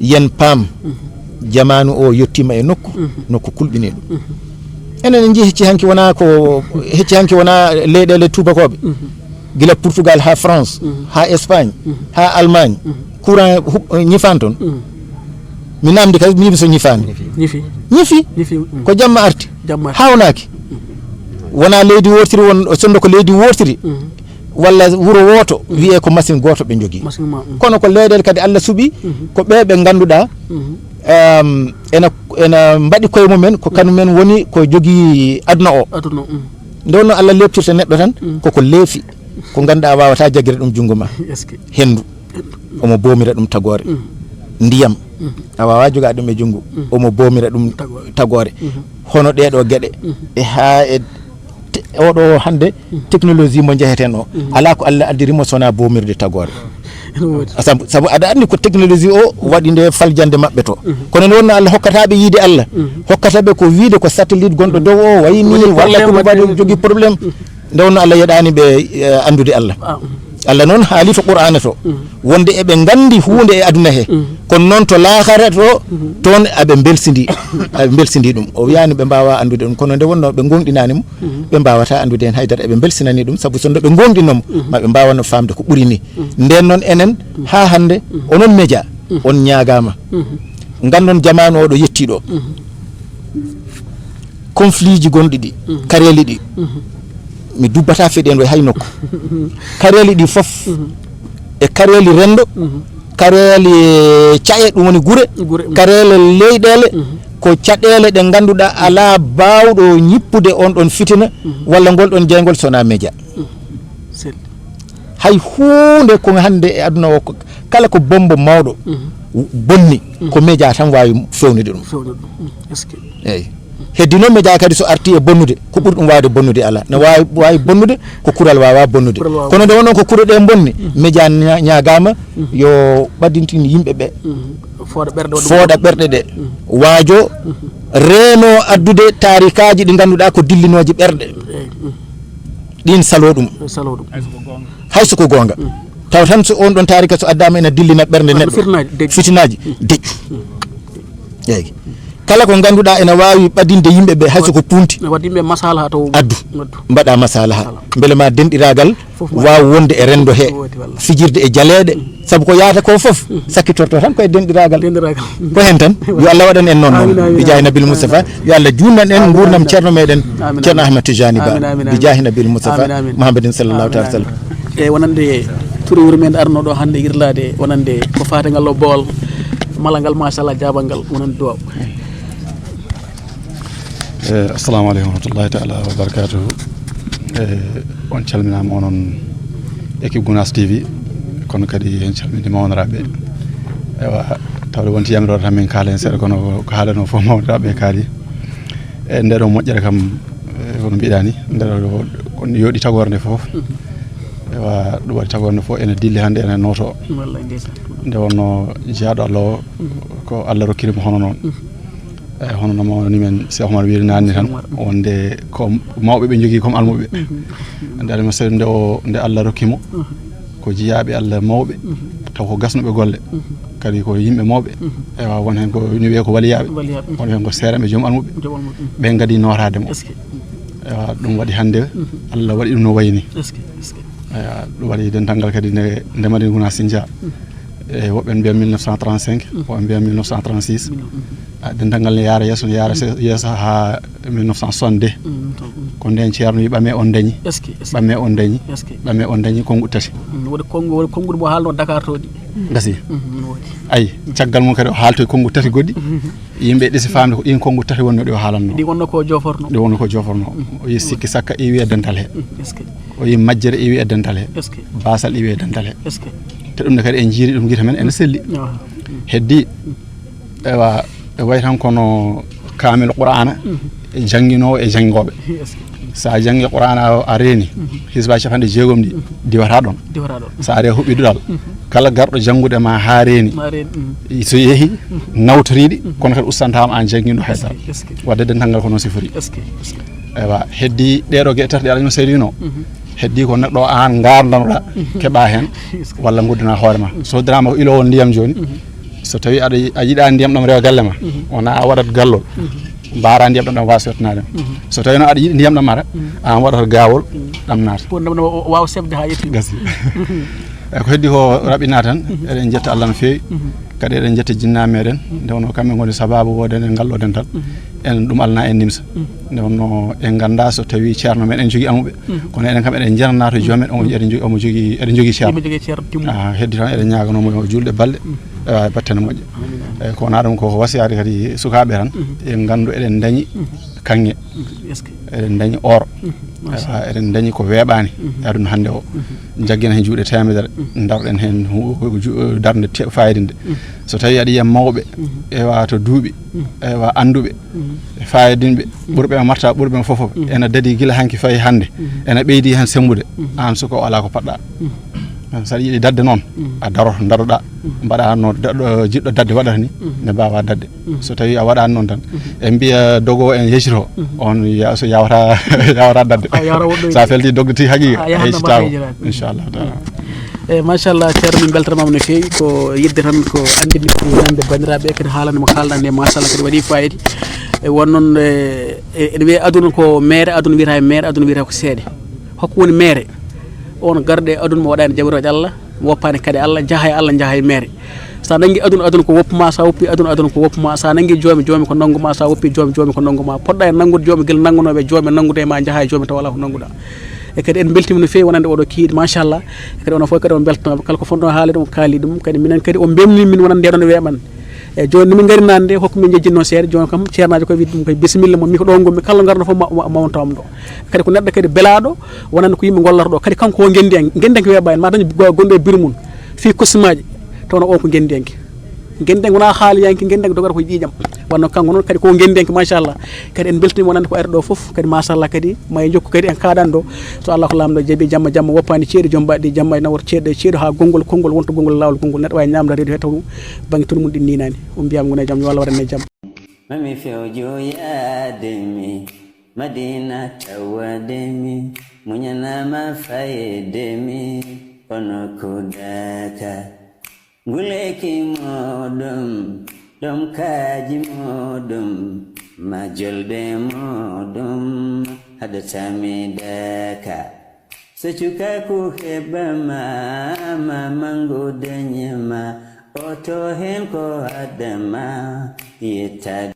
yen paam, mhm, jamaanu o yettiima e nokku, mhm, nokku kulɓiniiɗo. Mhm. Enen en njii hecci hanki wonaa ko, hecci hanki wonaa leyɗeele tuubakooɓe. Mhm. Gila Portugal haa France, mhm, haa Espagne, mhm, haa Allemagne, mhm, courant hu-, ñifaani toon. Mhm. Mi naamndi kadi, mi wi'i so ñifaani. Ñifi. Ñifi. Ñifi, mhm. Ko jamma arti. Jamma arti. Haawnaki. Mhm. Wonaa leydi wootiri won, sonndo ko leydi wootiri. Mhm. Walla wuro wooto, mhm, wiyee ko machine gooto ɓe njogii. Machine ma, mhm. Kono ko leyɗeele kadi Allah suɓii, mhm, ko ɓe ɓe ngannduɗaa, mhm, em, ena, ena mbaɗi koye mumen, ko, mhm, kañumen woni ko jogii aduna o. Aduna, mhm. Nde wonno Allah leeftirta neɗɗo tan, mhm, koko leefi, ko ngannduɗaa waawataa jaggude ɗum junngo ma. Est-ce que. Henndu, omo boomira ɗum tagoore. Mhm. Ndiyam, mhm, a waawaa jogaade ɗum e junngo, mhm, omo boomira ɗum tagoore. Tagoore. Mhm. Hono ɗee ɗoo geɗe, mhm, e haa e te-, oɗo hannde, mhm, technologie mo njeheten o, mhm, alaa ko Allah addiri mo so wonaa boomirde tagoore. Ene woodi. Sabu, sabu aɗa anndi ko technologie o waɗi nde faljande maɓɓe to. Mhm. Kono nde wonno Allah hokkata ɓe yiide Allah, mhm, hokkata ɓe ko wiide ko satellite gonɗo, mhm, dow o wayi ni, walla ko ɗum waɗi jogii problème. Mhm. Nde wonno Allah yeɗaani ɓe, eh, anndude Allah. Ah, mhm. Allah noon haali to Qur'aana to, mhm, wonde eɓe nganndi huunde e aduna he. Mhm. Kono noon to laakara to, mhm, toon aɓe mbelsindi, aɓe mbelsindi ɗum. O wiyaani ɓe mbaawaa anndude ɗum, kono nde wonno ɓe ngooŋɗinaani mo, mhm, ɓe mbaawataa anndude heen hay dara, eɓe mbelsinani ɗum, sabu so no ɓe ngooŋɗinno mo, mhm, ma ɓe mbaawano faamde ko ɓuri ni. Mhm. Ndeen noon enen, mhm, haa hannde, mhm, onon média, mhm, on ñaagaama. Mhm. Nganndon jamaanu o ɗo yettii ɗo. Mhm. Conflit ji gonɗi ɗi, mhm, kareeli ɗi, mhm, mi dubbataa feɗeendu e hay nokku. Kareeli ɗi fof, mhm, e kareeli renndo, mhm, kareeli, eh, ca'e, ɗum woni gure, gure, mhm, kareele leyɗeele, mhm, ko caɗeele ɗe ngannduɗaa alaa baawɗo ñippude on ɗon fitina, mhm, walla ngol ɗon jeyngol so wonaa média. Mhm. Sel. Hay huunde ko hannde e aduna o, ko, kala ko bommbo mawɗo, mhm, bonni, mhm, ko média tan waawi fewnude ɗum. Fewnude ɗum. Mhm. Est-ce que. Eey. Heddi noon média kadi so arti e bonnude, ko ɓuri ɗum waawde bonnude alaa. Ne waawi, waawi bonnude, ko kural waawaa bonnude. Kono nde wonnoon ko kural ɗe bonni, média ña-, ñaagaama yo ɓadintin yimɓe ɓe. Fooɗa ɓerɗe waɗa fooɗa ɓerɗe ɗe. Waajo reeno addude taarikaaji ɗi ngannduɗaa ko dillinooji ɓerɗe. Ɗiin saloo ɗum. Saloo ɗum. Hay so ko goonga. Taw tan so on ɗon taarika so addaama ena dillina ɓernde neɗɗo. Fitinaaji deƴƴu. Fitinaaji deƴƴu. Eeyi. Kala ko ngannduɗaa ena waawi ɓadinde yimɓe ɓe hay so ko punti. Ne waɗi yimɓe masalaha taw. Addu. Addu. Mbaɗa masalaha. Mbele ma denɗiraagal waaw wonde e renndo he. Woodi walla. Fijirde e jaleeɗe. Sabu ko yahata ko fof, sakkitorto tan ko e denɗiraagal. Denɗiraagal. Ko heen tan. Yo Allah waɗan en noon noon. Amin, amin, bijaahi amin. Nabil Moustapha. Yo Allah juutnan en nguurndam ceerno meɗen, amin, ceerno amin. Ahmed Tijani Ba. Amin, amin, amin. Bijaahi nabil Moustapha, amin, amin. Muhammadin sallallahu taala sallam. E wonande turi wuro men arno ɗo hannde irlade wonande ko fatengal o bowal mala ngal machallah jabal ngal wonande duwaw. Eh, assalamu aleykum wa rahmatullahi taala wa barakatuhu. Eh, on calminama onon équipe Gounass T V, kono kadi en calminima honoraaɓe. Ewa, tawde wonti yamiroore tan min kaala hen seeɗa, kono ko haalano fof mawniraaɓe kaali. E nde ɗo moƴƴere kam, eh, kono mbiɗa ni, nde ɗo, kono yooɗi tagorde fof. Ewa, ɗum waɗi tagorde fof ene dilli hannde ene nooto. Wallay ndeysaan. Nde wonno jeyaaɗo Allah o, ko Allah rokkiri mo hono noon. Eh, hono no mawnani men Cheikh Omar wiiri naanni tan, wonde ko mawɓe ɓe njogii comme almuɓe. Nde alma sey nde o, nde Allah rokki mo, ko jiyaaɓe Allah mawɓe, taw ko gasnuɓe golle. Kadi ko yimɓe mawɓe. Ewa, won heen ko ina wiyee ko waliyaaɓe. Waliyaaɓe. Won heen ko seeranɓe joom almuɓe. Joom almuɓe. Ɓe ngadi nootaade mo. Est-ce que? Ewa, ɗum waɗi hannde, Allah waɗi ɗum no wayi ni. Est-ce que? Est-ce que? Ewa, ɗum waɗi dental ngal kadi nde, nde Madina Gounass Sindia. E woɓɓe mbiya mille neuf cent trente-cinq, woɓɓe mbiya mille neuf cent trente-six. Ah, dental ngal ne yaara yeeso, ne yaara se-, yeeso haa mille neuf cent soixante-deux. Ko ndeen Ceerno wi ɓame on dañi. Est-ce que, est-ce que? Ɓame on dañi. Est-ce que? Ɓame on dañi konnguɗi tati. Mm, woodi konngu-, woodi konnguɗi mo haalno Dakar to ɗi. Gasi. Mm, no woodi. Ayi, caggal mum kadi o haaltoy konnguɗi tati goɗɗi. Yimɓe ɗesi faamde ko ɗiin konnguɗi tati wonno ɗi o haalanno. Ɗi wonno ko joforno. Ɗi wonno ko joforno. O yi sikki sakka iwi e dental he. Mm, est-ce que? O yi majjere iwi e dental he. Est-ce que? Basal iwi e dental he. Est-ce que? Te ɗum ne kadi en jiiri ɗum gite men ene selli. Awa. Heddi, ewa, e way tan kono kaamil Qur'aana, e jannginoowo e janngooɓe. Est-ce que? So a janngi Qur'aana o, a reeni, hisba capanɗe jeegom ɗi, diwata ɗon. Diwata ɗon. So a ari a huɓɓi duɗal, kala garɗo janngude ma haa reeni, haa reeni, so yehi, nawtoriɗi, kono kadi ustantaama aan jannginɗo hay dara. Est-ce que? Wadde dental ngal ko noon sifori. Est-ce que? Est-ce que? Ewa, heddi ɗeɗo geɗe tati ɗe Alhaji Seydou no. Heddi ko neɗɗo aan ngaardanoɗa, keɓa heen, walla ngoddina hoore ma. So darama ko iloowo ndiyam jooni, so tawi aɗa yi-, a yiɗa ndiyam ɗam rewa galle ma, wona a waɗat gallol, mbaara ndiyam ɗam ɗam wawa sottinade ma. So tawi noon aɗa yiɗi ndiyam ɗam ara, aan waɗata gawol, ɗam naata. Pour ndiyam ɗam wa-, wawa sefde ha yetti. Gasi. E ko heddi ko raɓɓina tan, eɗen jetta Allah no feewi. Kadi eɗen jetta jinnaaɓe meɗen, nde wonno kamɓe ngoni sababu woodani en ngal ɗo dental. Enen ɗum alana en nimsa. Nde wonno en ngannda so tawi ceerno men en jogii almuɓe. Kono enen kam eɗen njenana to joom men, omo, eɗen jogii, omo jogii, eɗen jogii ceerno. Yimɓe jogii ceerno timmuɗo. Ah, heddi tan eɗen ñaaganoo mo yo juulɗe balɗe, e battane moƴƴe. Amine, amine. E ko wonaa ɗum koko wasiyade kadi sukaaɓe tan, yo nganndu eɗen ndañi kaŋŋe. Est-ce que? Eɗen ndañi or. Machallah. Ewa, eɗen ndañi ko weeɓaani e aduna hannde o. Jaggen heen juuɗe teemedere, ndaroɗen heen hu-, ju-, darnde te-, fayidinde. So tawi aɗa yiya mawɓe, ewa to duuɓi, ewa annduɓe, fayidinɓe, ɓurɓe ma marta, ɓurɓe ma fof, ena dadi gila hanki fayi hannde, ena ɓeydi heen semmbude, aan suka o alaa ko paɗɗa. So aɗa yiɗi dadde noon, a daroto, daroɗa, mbaɗa no daɗɗo, jiɗɗo dadde waɗata ni, nde mbaawa dadde. So tawi a waɗaani noon tan, en mbiya dogo en yecito, on ya-, so yawata, yawata dadde. A yawata woɗɗoyde. Sa felti dogde tigi haqiqa, a yahat a yecitako. Inchallahu taala. E machallah, ceerno, min beltanamaama no feewi. Ko yidde tan ko anndinde ko wonande banndiraaɓe, kadi haalande mo kaalɗa nde, machallah, kadi waɗi fayida. E won noon, e, e, ene wiyee aduna ko meere, aduna wiyata e meere, aduna wiyata ko seeɗa. Hokko woni meere? On garɗo e aduna mo waɗaani jamirooje Allah, mo woppaani kadi Allah, njaha e Allah, njaha e meere. Sa nanngi aduna, aduna ko woppu ma, sa woppi aduna, aduna ko woppu ma. Sa nanngi joomi, joomi ko nanngu ma, sa woppi joomi, joomi ko nanngu ma. Poɗɗa e nanngude joomi gila nanngunooɓe joomi, nanngude e ma, njaha e joomi tawa alaa ko nannguɗa. E kadi en mbeltima no feewi wonande oɗo kiiɗi, machallah. E kadi onon fof kadi on mbeltanaama, kala ko fonno haalede on kaali ɗum. Kadi minen kadi on mbemni min wonande nde ɗon weeɓan. E jooni no min ngari naande, hokku min njejjitno seeɗa. Jooni kam ceernaajo ko wi ɗum kay bisimilla mo, mi ko ɗo ngonmi, kala ngarɗo fof ma, ma, ma on tawam ɗo. Kadi ko neɗɗo kadi belaaɗo, wonande ko yimɓe ngollata ɗo. Kadi kanko ko ngenndiyanke, ngenndiyanke weeɓa en, ma dañi go-, gonɗo e biro mum, fii kostumaaji, tawno on ko ngenndiyanke. Ngendenko wona haaliyanke, Ngendenko dogata ko ƴiiƴam. Wonno kanko noon kadi ko Ngendenko, machallah. Kadi en mbeltaniima wonande ko ari ɗo fof, kadi machallah kadi ma en njokku kadi en kaaɗan ɗo. So Allah ko laamɗo jaɓi, jamma jamma woppaani ceeɗu, joom mbaɗɗi jamma e nawor ceeɗu, ceeɗu haa gonngol, konngol wonta gonngol laawol, gonngol neɗɗo waawi ñaamdaade reedu he taw bannge tolngu mum ɗi niinaani. On mbiyaama ngona e jam, yo Allah waɗan en jam. Mami few joyaade mi, Madina tawade mi, muñanama fayde mi, kono ko daka. Nguleki moɗum, ɗom kaaji moɗum, ma jolɓe moɗum, haɗata mi daka. So cukaku heɓama, ma mangu dañema, oto hen ko adama, yettade.